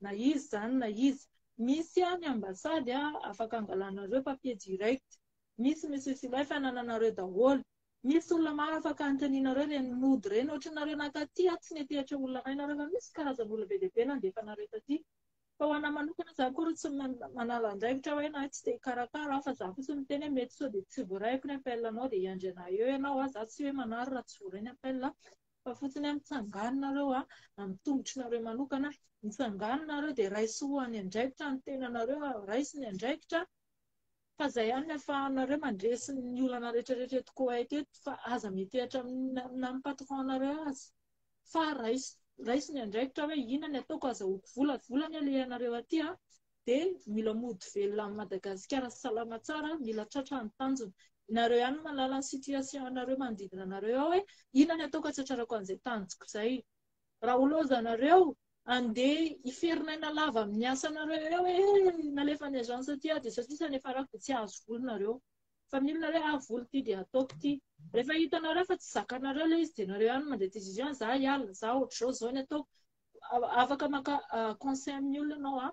na izy zany na iza. Misy ny ambassade afaka angalanareo papier direct. Misy Monsieur Silay fa anananareo daholo. Misy olona maro afaka anontanianareo ireny nody ireny. Ohatranareo nankaty aho tsy nety olona iray nareo fa misy karazan'olona be dia be nandefa anareo taty. Fa ho anah manokana za akory tsy manala andraikitra hoe na tsy te hikarakara aho fa za fotsiny miteny hoe mety sao dia tsy voaraiko ny appel anao dia hiandry anah eo ianao ah, za tsy hoe manary raha tsy voaray ny appel fa fotsiny hoe mitsangana nareo ah, amin'ny tongotrinareo manokana, mitsangana nareo dia raiso ho any andraikitra ny tenanareo, raiso ny andraikitra Fa zay ihany ny afahanareo mandresy ny olana rehetra rehetra eto Koweït eto fa aza mitehatra na amin'ny patron nareo aza fa raiso raiso ny andraikitra hoe inona ny ataoko azahoako vola, vola ny alehanareo aty a, dia mila mody velona amin'i Madagasikara salama tsara, mila tratra ny tanjona. Nareo ihany no mahalala ny situation anareo manodidina anareo ao hoe inona ny ataoko hatratrarako an'izay tanjoko izay. Raha ho lozanareo. andeha hiferinaina lava amin'ny asanareo eo hoe nalefan'ny agence aty aho dia satria nefa rako dia tsy hahazo vola nareo. Fa mila nareo ah vola ity dia ataoko ity. Rehefa hitanareo fa tsy zakanareo ilay izy dia nareo ihany no mandray décision, za hiala, za ohatr'izao, izao ny ataoko. Afaka maka conseil amin'ny olona ianao an,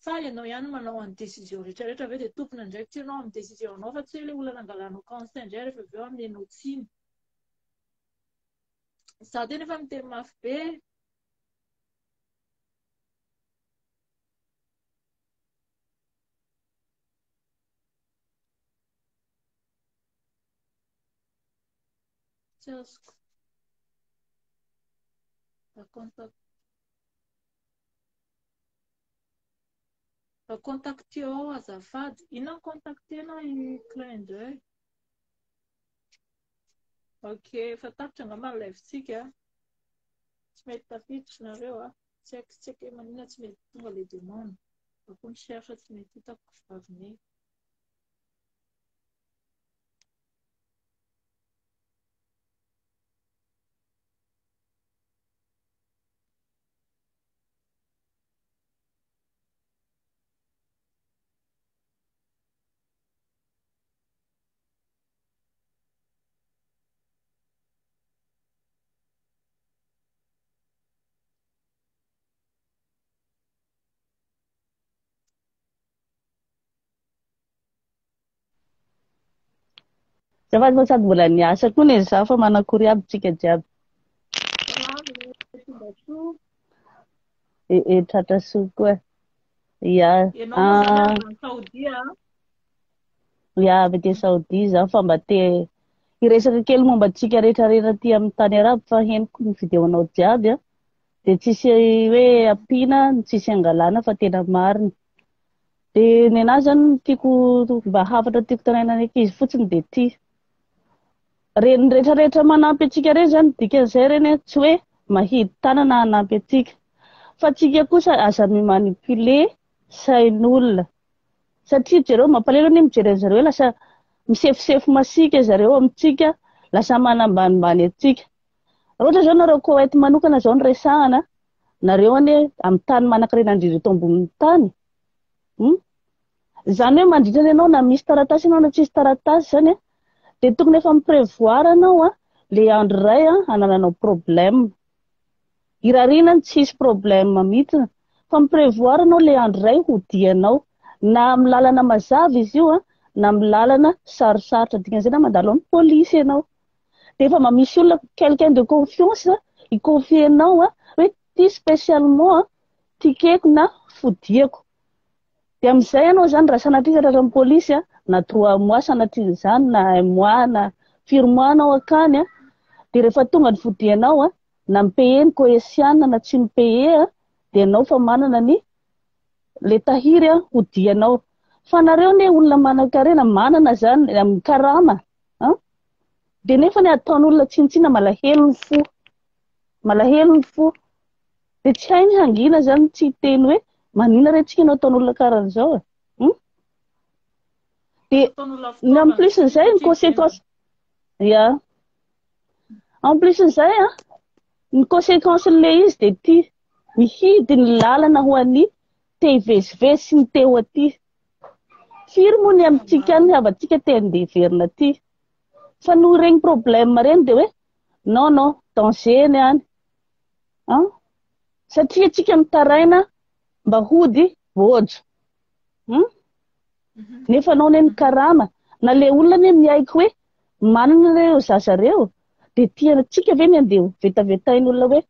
fa ianao ihany no manao an'ny décision rehetra rehetra avy eo dia tompon'andraikitra ianao amin'ny décision anao fa tsy hoe ilay olona nangalanao conseil indray rehefa avy eo amenao tsiny. Za tena efa miteny mafy be. Tsy azoko. Mba contact. Mba contacteo ao azafady. Inona ny contacter-nao i clin d'oeil? Ok, efa tapitra angamba ny live-tsika. Tsy mety tafiditra nareo a. Tsy haiko tsy haiko hoe maninona tsy mety tonga le demande. Za koa mi-cherche tsy mety hitako avy Azafady fa sady mbola niasa koa ne za fa manakory aby tsika jiaby. Salama, E, e, tratra soa koa. Ya. Ianao moa zany Ah, avy any Saodia a? ya avy aty Saodia za fa mba te hiresaka kely momba antsika rehetrarehetra aty amin'ny tany arabo fa henoko ny vidéo-nao jiaby a. Dia tsisy hoe ampiana, tsisy angalana fa tena marina. Dia ny anahy zany ny tiako mba hafatra tiako taraina ny ankizy fotsiny dia ity. Reny rehetrarehetra manampy antsika ireny zany dikan'izay ireny a, tsy hoe mahidy tanana hanampy antsika. Fa antsika kosa aza mi-manipuler sain'olona. Satria jereo mampalahelo anie mijery an'zareo hoe lasa misefosefo masiaka zareo amintsika, lasa manambanimbany antsika. Raha ohatra zao nareo Koweït manokana zao no resahana, nareo anie amin'ny tany manankarena indrindra eto ambonin'ny tany. Hum? Izany hoe mandritra ny ianao na misy taratasy ianao na tsisy taratasy izany an, dia tokony efa mi-prévoir ianao an, le andro iray an, hanananao problème. Irariana ny tsy hisy problème mihitsy fa mi-prévoir ianao le andro iray hodianao. Na amin'ny lalana mazava izy io an, na amin'ny lalana sarosarotra. Dikan'izay na mandalo amin'ny polisy ianao. Dia efa mba misy olona quelqu'un de confiance hi-confier-nao an, hoe ity spécialement an, ticket-ko na fodiako. Dia amin'izay ianao izany raha sanatria tratran'ny polisy an, na trois mois sanatrian'izany na un mois na firy mois ianao akany an, dia rehefa tonga ny fodianao an, na mi-payer ny Koesiana na tsy mi-payer an, dia ianao efa manana ny le tahiry an hodianao. Fa nareo anie olona manan-karena, manana izany amin'ny karama an, dia nefa ny ataon'olona tsinontsinona malahelo ny fo, malahelo ny fo. Dia tsy hay ny hangina zany tsy hiteny hoe maninona re tsika no ataon'olona karan'izao e. Hum? Dia ny en plus n'izay ny conséquence ya. En plus n'izay an, ny conséquence n'ilay izy dia ity, mihidy ny lalana ho an'ny te hivezivezy sy ny te ho aty. Firy moa ny amintsika any havantsika te handeha hiverina aty. Fa noho ireny problème ireny dia hoe non non, danger ny any. An? Satria tsika mitaraina mba hody bôjo. Hum? Nefa anao anie mikarama. Na le olona anie miaiky hoe manana ireo zaza reo, dia tiantsika ve ny andeha ho vetavetain'olona hoe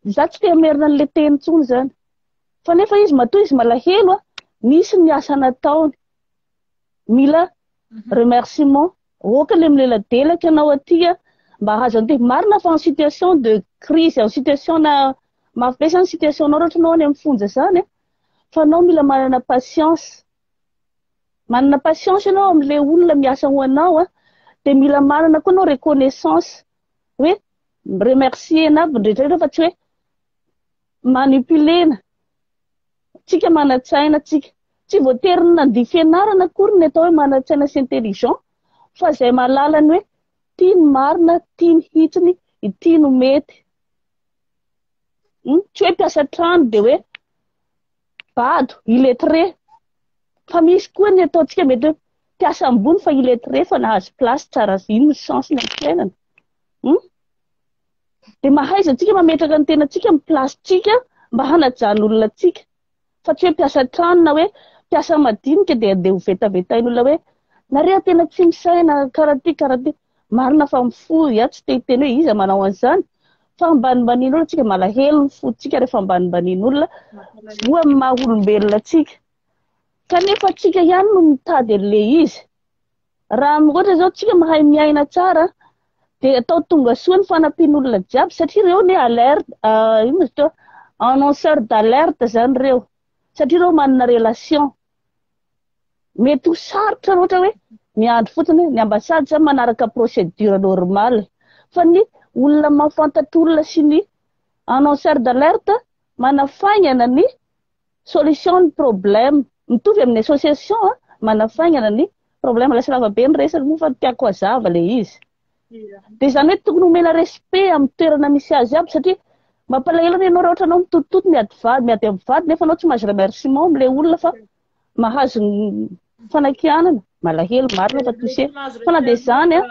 za tsy te hamerina an'le teny intsony izany. Fa nefa izy matoa izy malahelo a, misy ny asa nataony. Mila remerciement. Aoka le mileladelaka ianao aty a, mba hahazo an'ity. Marina fa en situation de crise, en situation na mafy be izany situation-nao raha ohatra ianao any amin'ny fonja izany a, fa anao mila manana patience. Manana patience ianao amin'ilay olona miasa ho anao a, dia mila manana koa ianao reconnaissance hoe mi-remercier-na aby ny rehetra rehetra fa tsy hoe manipuler-na. Tsika manan-tsaina tsika. Tsy voatery ny nandia fianarana akory ny atao hoe manan-tsaina sy intelligent fa izay mahalala ny hoe ity ny marina, ity ny hitsiny, ity no mety. Hmm? Tsy hoe mpiasa trano dia hoe bado, illettré. Fa misy koa ny ataontsika mety hoe mpiasa ambony fa illettré fa nahazo place tsara iny ny chance-ny amin'ny fiainana. Hmm? Dia mahaiza antsika mametraka ny tenantsika amin'ny place-tsika mba hanajan'olona antsika. Fa tsy hoe mpiasa trano na hoe mpiasa madinika dia andeha ho vetavetain'olona hoe nareo tena tsy misaina karaha ty karaha ty. Marina fa mifoha ya tsy te hiteny hoe iza manao an'izany fa ambanimbanian'olona tsika malahelo ny fontsika rehefa ambanimbanian'olona voa amin'ny maha olombelona antsika. Kanefa tsika ihany no mitady an'ilay izy. Raha ohatra izao tsika mahay miaina tsara dia atao tonga soa ny fanampian'olona jiaby satria ireo anie alerte inona izy teo annonceur d'alerte zany ireo satria ireo manana relation mety ho sarotra raha ohatra hoe miandry fotsiny ny ambassade zany manaraka procédure normale fa ny olona mahafantatra olona sy ny annonceur d'alerte manafaingana ny solution ny problème mitovy amin'ny association a manafaingana ny problème lasa lava be ny resaka moa fa tiako hazava le izy dia izany hoe tokony omena respect amin'ny toerana misy azy aby satria mampalahelo anie ianao raha ohatra anao mitotototo miady vady miady amin'ny vady nefa anao tsy mahazo remerciement amin'ilay olona fa mahazo ny fanakianana malahelo marina fa touché fa na dia izany a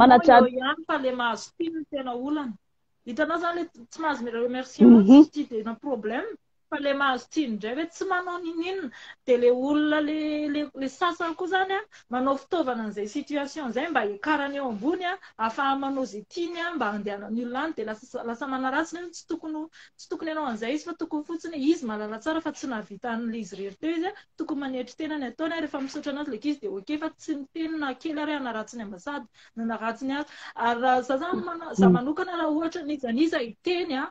manaja ihany fa le mahazo tiany ny tena olana Hitanao zany le tsy mahazo remerciement tsy tsy dia na problème fa le mahazo tsiny indray hoe tsy manao ninoninona dia le olona le le le sasany koa zany a manao fitaovana an'izay situation izay mba hiakarany eo ambony a ahafahany manao izay tiany a mba handehanan'ny olona any dia lasa lasa manaratsy nefa tsy tokony ho tsy tokony hanao an'izay izy fa tokony fotsiny izy mahalala tsara fa tsy nahavita an'ilay izy irery teo izy a tokony manetry tena ny ataony a rehefa misaotra anazy le ankizy dia ok fa tsy miteny na kely ary hanaratsy ny ambassade Nanaratsy ny azy. Ary raha za zany mana, za manokana raha ohatra n'iza n'iza hiteny a,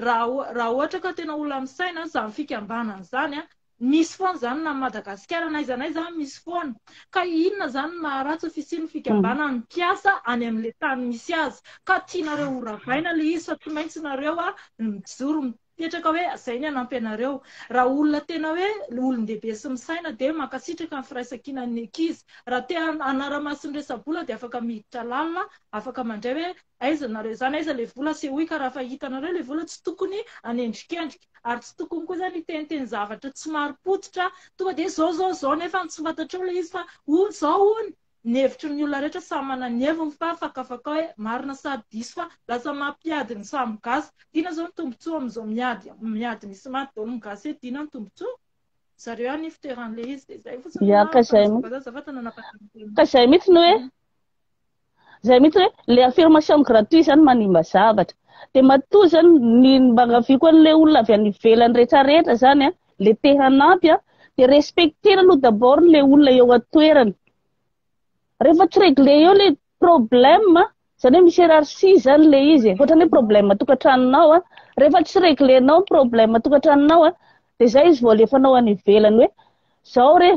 raha raha ohatra ka tena olona misaina zany fikambanana zany a, misy foana zany na Madagasikara na aiza na aiza misy foana. Ka inona zany no maharatsy ny fisian'ny fikambanana ny mpiasa any amin'ilay tany misy azy. Ka tianareo ho ravaina ilay izy fa tsy maintsy nareo a mijoro Mipetraka hoe zay ny hanampy anareo. Raha olona tena hoe olon-dehibe sy misaina dia mankasitraka ny firaisankinan'ny ankizy. Raha te hanara-maso ny resa-bola dia afaka miditra lalina, afaka mandray hoe aiza nareo izany, aiza ilay vola, asehoy ka raha fa hitanareo ilay vola tsy tokony hanendrikendrika. Ary tsy tokony koa izany hiteniteny zavatra tsy marim-pototra, tonga dia zao zao zao nefa tsy fantatrao ilay izy fa hono zao hono. Ny hevitry ny olona rehetra samy manana ny heviny fa fakafakao hoe marina sa diso fa lasa mampiady ny samy gasy. Dina zao ny tombotsoa amin'izao miady miady misy maty daholo ny gasy hoe dina ny tombotsoa? Zareo ihany ny fitoeran'ilay izy dia izay fotsiny Ya no ka izay fanazavana azy azafady nanapaka ka izay mihitsy no hoe izay mihitsy hoe le affirmation gratuit zany manimba zavatra. Dia matoa zany ny mba angaviako an'ilay olona avy any ivelany rehetrarehetra zany an, le te hanampy an, dia respecter aloha d'abord le olona eo an-toerana. Rehefa tsy réglé eo le problème, zany hoe misy hiérarchie zany le izy e. Ohatran'ny hoe problème tokantranonao an, rehefa tsy réglé-nao ny problème tokantranonao an, dia zay izy vao alefanao any ivelany hoe zao re,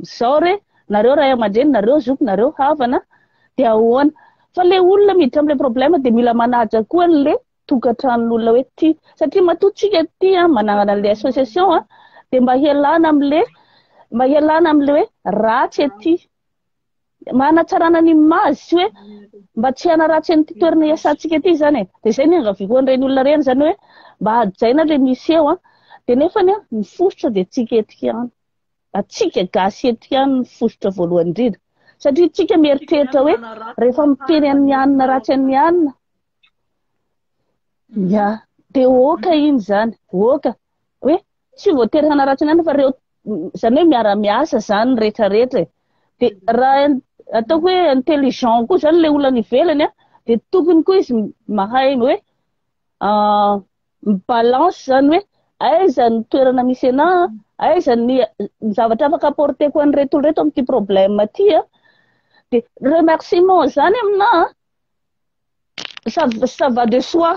zao re, nareo ray aman-dreny, nareo zoky, nareo havana, dia ahoana. Fa le olona miditra amin'ilay problème dia mila manaja koa an'le tokantranon'olona hoe ty satria matoa tsika ty an manangana an'ilay association an dia mba hialana amin'le mba hialana amin'le hoe ratsy aty mba hanatsarana ny image sy hoe mba tsy hanaratsy an'ity toerana iasantsika ity izany e dia izay ny angaviako an'ireny olona ireny izany hoe mba hajaina ilay misy eo an dia nefany an ny fositra dia tsika eto ihany Atsika gasy eto ihany ny fositra voalohany indrindra satria tsika mieritreritra hoe rehefa miteny an'ny anona ratsy an'ny anona ya dia oka iny zany oka hoe tsy voatery hanaratsy ny anona fa reo zany hoe miara-miasa zany ny rehetrarehetra e dia raha ataoko hoe intelligent koa zany ilay olona any ivelany a dia tokony koa izy mahay hoe mi-balance zany hoe aiza ny toerana misy anah, aiza ny zavatra afaka apporter-ko an'ireto olona ireto amin'ity problème ity an. Dia remerciement zany aminah an, ça ça va de soi.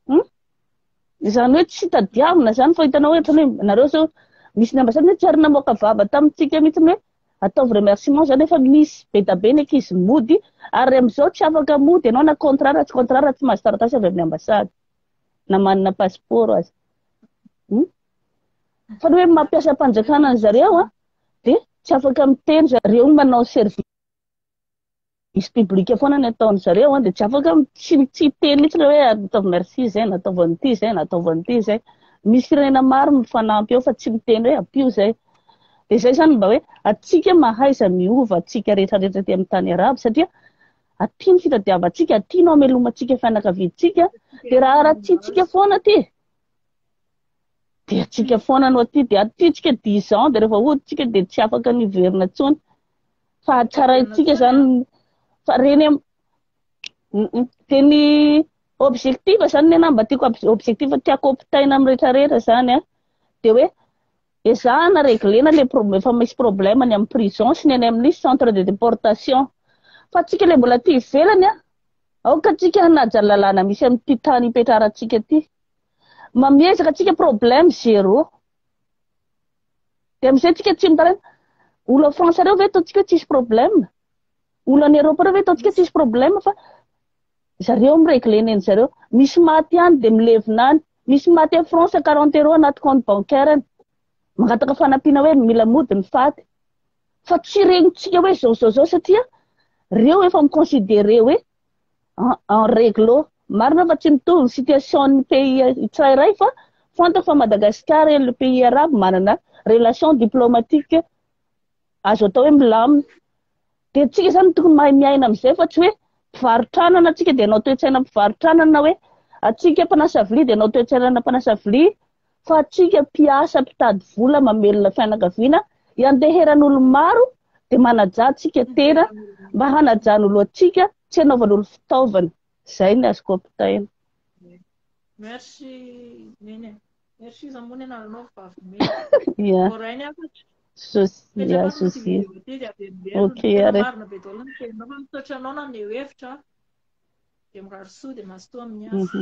Hum? Izany hoe tsy tadiavina zany fa hitanao hoe ohatran'ny hoe nareo zao misy ny ambassade hoe tsy ary namoaka vava tamintsika mihitsy hoe ataovy remerciement zany efa misy be da be ny ankizy mody ary amin'izao tsy afaka mody ianao na contrat na tsy contrat raha tsy mahazo taratasy avy amin'ny ambassade. na manana passeport aza. Hmm? Fa ny hoe mampiasa mpanjakana an zareo an, dia tsy afaka miteny zareo manao service. Misy public foana ny ataon-dry zareo an, dia tsy afaka tsy tsy hiteny mihitsy ilay hoe ataovy merci izay na ataovy an'ity izay na ataovy an'ity izay. Misy firenena maro mifanampy eo fa tsy miteny hoe ampio izay. Dia izay izany mba hoe antsika mahaiza miova antsika rehetra rehetra aty amin'ny tany arabo satria aty ny fitadiavantsika, aty no hamelomantsika fianakaviantsika, dia raha ratsiantsika foana aty dia antsika foana no aty, dia aty tsika dix ans dia rehefa hody tsika dia tsy afaka ny hiverina intsony. Fa tsaraintsika zany fa reny am dia ny objectif zany ny anahy mba tiako objectif tiako ampitaina amin'ny rehetra rehetra zany an, dia hoe ezahana reglena le problème efa misy problème any amin'ny prison sy ny any amin'ny centre de déportation fa tsika le mbola aty ivelany an, aoka tsika hanaja ny lalàna misy amin'ity tany ipetrarantsika ity, mba miezaka tsika problème zéro. Dia amin'izay tsika tsy mitaraina. Olo à France reo ve ataontsika hoe tsisy problème? Olo any Europe reo ve ataontsika hoe tsisy problème fa zareo mi-regler ny an'zareo. Misy maty any dia milevina any. Misy maty à France 40 euros anaty compte bancaire-ny. Mangataka fanampiana hoe mila mody ny faty. Fa tsy regnintsika hoe zao zao zao satria reo efa mi-considerer hoe en réglo. Marina fa tsy mitovy ny situation ny pays tsirairay fa fantako fa Madagascar est le pays arabe manana relation diplomatique azo atao hoe milamina. Dia tsika zany tokony mahay miaina amin'izay fa tsy hoe mpivarotra anana tsika dia hanao toe-tsaina mpivarotra anana hoe atsika mpanasa vilia dia hanao toe-tsaina mpanasa vilia fa atsika mpiasa mpitady vola mamelona fianakaviana ianteheran'olo maro dia manajà atsika tena mba hanajan'olo atsika tsy hanaovan'olo fitaovana. Zay ny azoko ampitaina. Merci Neny e. Merci iza moa ny anaranao vavy mena. Ya. Voaray ny hafatra. Sosia, Petraka amin'ity sosia. vidéo ity dia averimberina. Ok, Tena ary. marina be daholo ny teninao fa misaotra anao naneho hevitra. Dia mirary soa dia mazotoa amin'ny asa.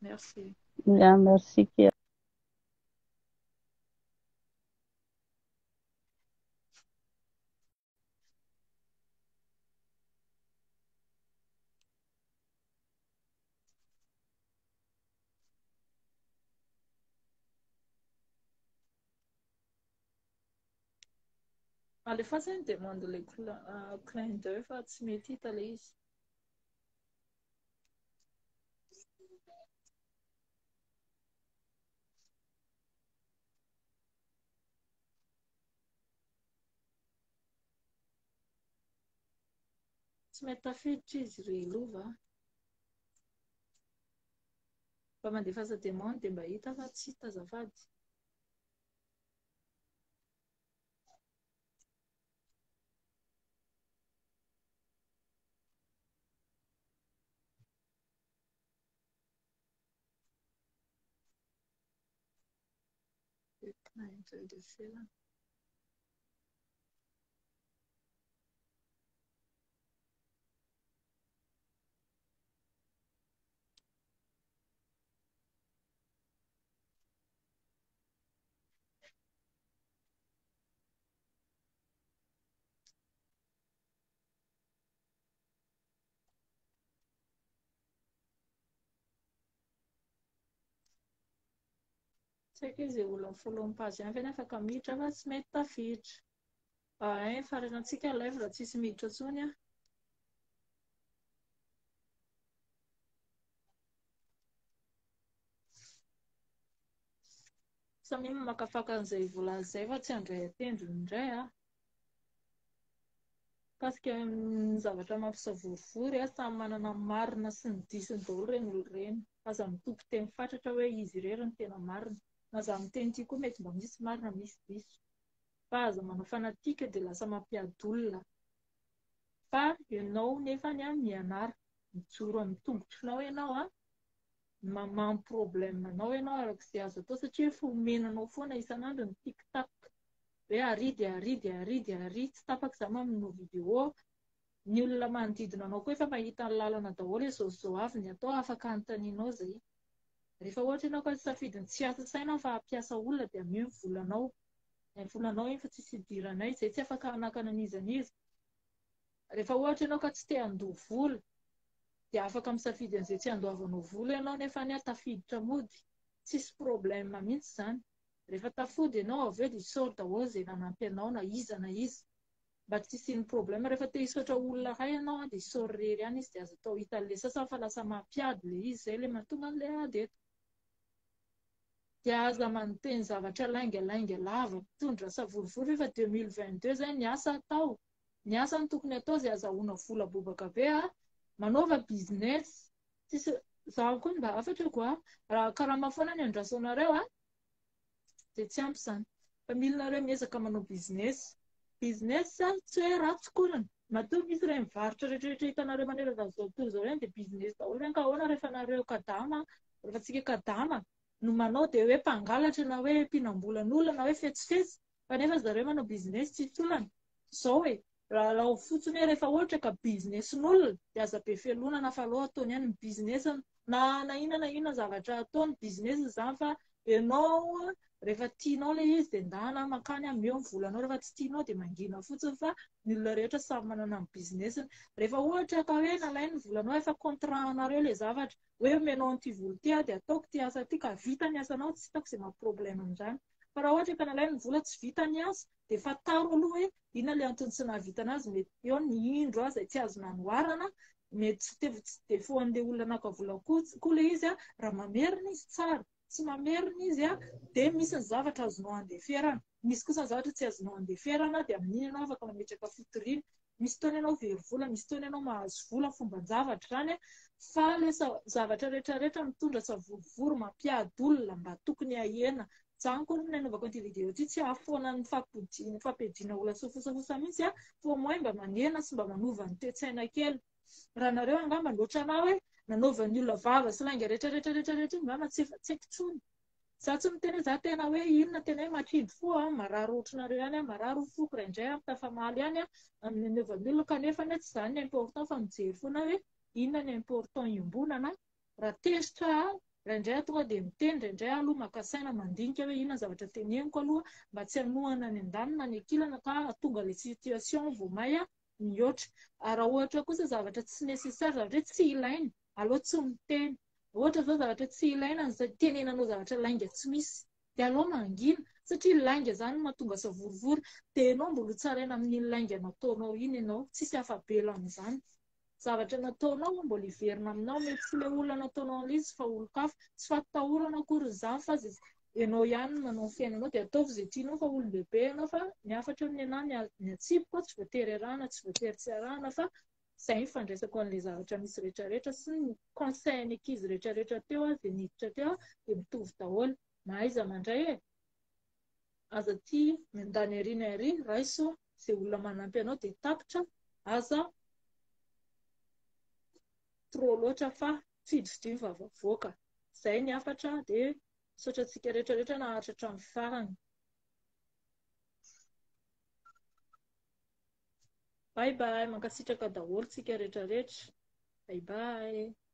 Merci. Ya, merci Kia. Alefaso ny demande le clin d'œil fa tsy mety hita le izy. Tsy mety tafiditra izy ry Lova a. Mba mandefasa demande dia mba hita fa tsy hita azafady. Tsy haiko hoe izay olona mi-follow ny page ihany ve no afaka miditra fa tsy mety tafiditra. Ahay, faranantsika live raha tsisy miditra intsony an. Samia mamakafaka an'izay voalaza izay fa tsy handray an-tendrony indray an. Mikasika ny zavatra mampisavorovoro, samy manana ny marina sy ny disony daholo ireny olona ireny. Aza mitompo teny fatratra hoe izy irery no tena marina. Na za miteny ity koa mety mba misy marina misy diso. Fa aza manao fanatique dia lasa mampiady olona. Fa ianao nefany an mianara, mijoro amin'ny tongotrinao ianao an, mamaha ny problème anao ianao araka izay azo atao satria efa omena anao foana isan'andro ny tic tac. Hoe ary dia ary dia ary dia ary, tsy tapaka izany manao vidéo, ny olona manodidina anao koa efa mahita ny lalana daholo hoe izao sy izao avy ny atao, afaka anontanianao izay. Rehefa ohatra ianao ka nisafidy ny tsy hiasa saina fa hampiasa olona dia ameo ny volanao. Ny volanao iny fa tsisy idiranay, izay tsy afaka hanakana an'iza n'iza. Rehefa ohatra ianao ka tsy te handoa vola dia afaka misafidy an'izay tsy handoavanao vola ianao nefa anie tafiditra mody, tsisy problème mihitsy izany. Rehefa tafody ianao avy eo dia isaory daholo izay nanampy anao na iza na iza. Mba tsy hisian'ny problème. Rehefa te hisaotra olona iray ianao dia isaory irery ihany izy dia aza atao hitan'ilay sasany fa lasa mampiady ilay izy. Izay ilay mahatonga an'ilay ady eto. Dia aza manoteny zavatra laingalainga lava mitondra savorovoro rehefa 2022 izay ny asa atao. Ny asa no tokony atao izay azahoana vola bobaka be a. Manaova business. Tsisy zaho koa mba hafatrako a. Raha karama foana ny andrasanareo a, dia tsy ampy izany. Fa mila nareo miezaka manao business. Business tsy hoe ratsy koriny. Matoa misy ireny varotra rehetrarehetra hitanareo manerana an'izao tontolo izao ireny dia business daholo ireny ka ahoana rehefa nareo kadama, rehefa tsika kadama no manao dia hoe mpangalatra na hoe mpihinam-bolan'olona na hoe fetsifetsy fa nefa zareo manao business tsisy olana. Zao e, raha alao fotsiny hoe rehefa ohatra ka business-n'olona dia aza be fialonana fa aleo ataony ihany ny business-ny na na inona na inona zavatra ataony business izany fa ianao rehefa tianao ilay izy dia ndana mankany ameo ny volanao, rehefa tsy tianao dia mangina fotsiny fa ny olona rehetra samy manana ny business-ny. Rehefa ohatra ka hoe nalainy ny volanao efa contrat-nareo ilay zavatra hoe omenao an'ity vola ity aho dia ataoko ity asa ity ka vita ny asanao tsy hitako izay maha problème an'izany. Fa raha ohatra ka nalainy ny vola tsy vita ny asa dia fantaro aloha hoe inona ilay antony tsy nahavitana azy, mety eo ny indro aza tsy azo nanoharana, mety tsy te tsy défaut an'ilay olona naka vola koa koa ilay izy, raha mamerina izy tsara, tsy mamerina izy dia misy ny zavatra azonao andeferana, misy kosa ny zavatra tsy azonao andeferana dia amin'iny ianao afaka mametraka fitoriana, misy fotoana ianao very vola, misy fotoana ianao mahazo vola, fomban-javatra izany fa ilay zavatra rehetrarehetra mitondra savorovoro mampiady olona mba tokony hahena. Izany koa ny nanaovako an'ity vidéo ity, tsy hahafoana ny fampodiana, fampiadiana olona sy fosafosa mihitsy a, fa au moins mba manena sy mba manova ny toe-tsaina kely. Raha nareo angamba ny ohatranà hoe nanaovan'ny olona vava sy lainga rehetrarehetra rehetrarehetra iny angamba tsy efa tsy haiko intsony. Za tsy miteny hoe za tena hoe inona tena hoe makidy fo aho, marary ohatranareo ihany aho, marary ny foko indraindray aho, mitafamaly ihany aho amin'ny nanaovan'ny olona kanefa anie tsy izany ny important fa mijery foana hoe inona ny important iombonana. Raha tezitra aho, indraindray aho tonga dia miteny, indraindray aho aloha maka saina mandinika hoe inona ny zavatra teneniko aloha mba tsy hanohana ny andaniny na ny ankilany ka hahatonga ilay situation vao may mihoatra. Ary raha ohatra kosa zavatra tsy nécessaire, zavatra hoe tsy ilaina, aleo tsy miteny. Ohatra izao zavatra tsy ilaina ny tenenanao zavatra lainga tsy misy, dia aleo mangina satria lainga izany no mahatonga savorovoro, dia ianao mbola ho tsaraina amin'iny lainga nataonao iny ianao, tsisy afa-bela amin'izany. Zavatra nataonao mbola hiverina aminao, mety tsy ilay olona nataonao an'ilay izy fa olon-kafa. Tsy fampitahorana akory izany fa ianao ihany no manao ny fiainanao dia ataovy izay tianao fa olon-dehibe ianao fa ny hafatra ny anah ny atsipiko tsy voatery arahana tsy voatery tsy arahana fa izay ny fandraisako an'ilay zavatra misy rehetrarehetra sy ny conseil ny ankizy rehetrarehetra teo aho izay niditra teo dia mitovy daholo. Mahaiza mandray e! Aza tia miandany ary na ary, raiso izay olona manampy anao dia tapitra, aza trop loatra fa fidifidio ny vava avoaka. Izay ny hafatra dia misaotra antsika rehetra rehetra naharitra hatramin'ny farany. Bye bye, mankasitraka daholo tsika rehetra rehetra. Bye bye.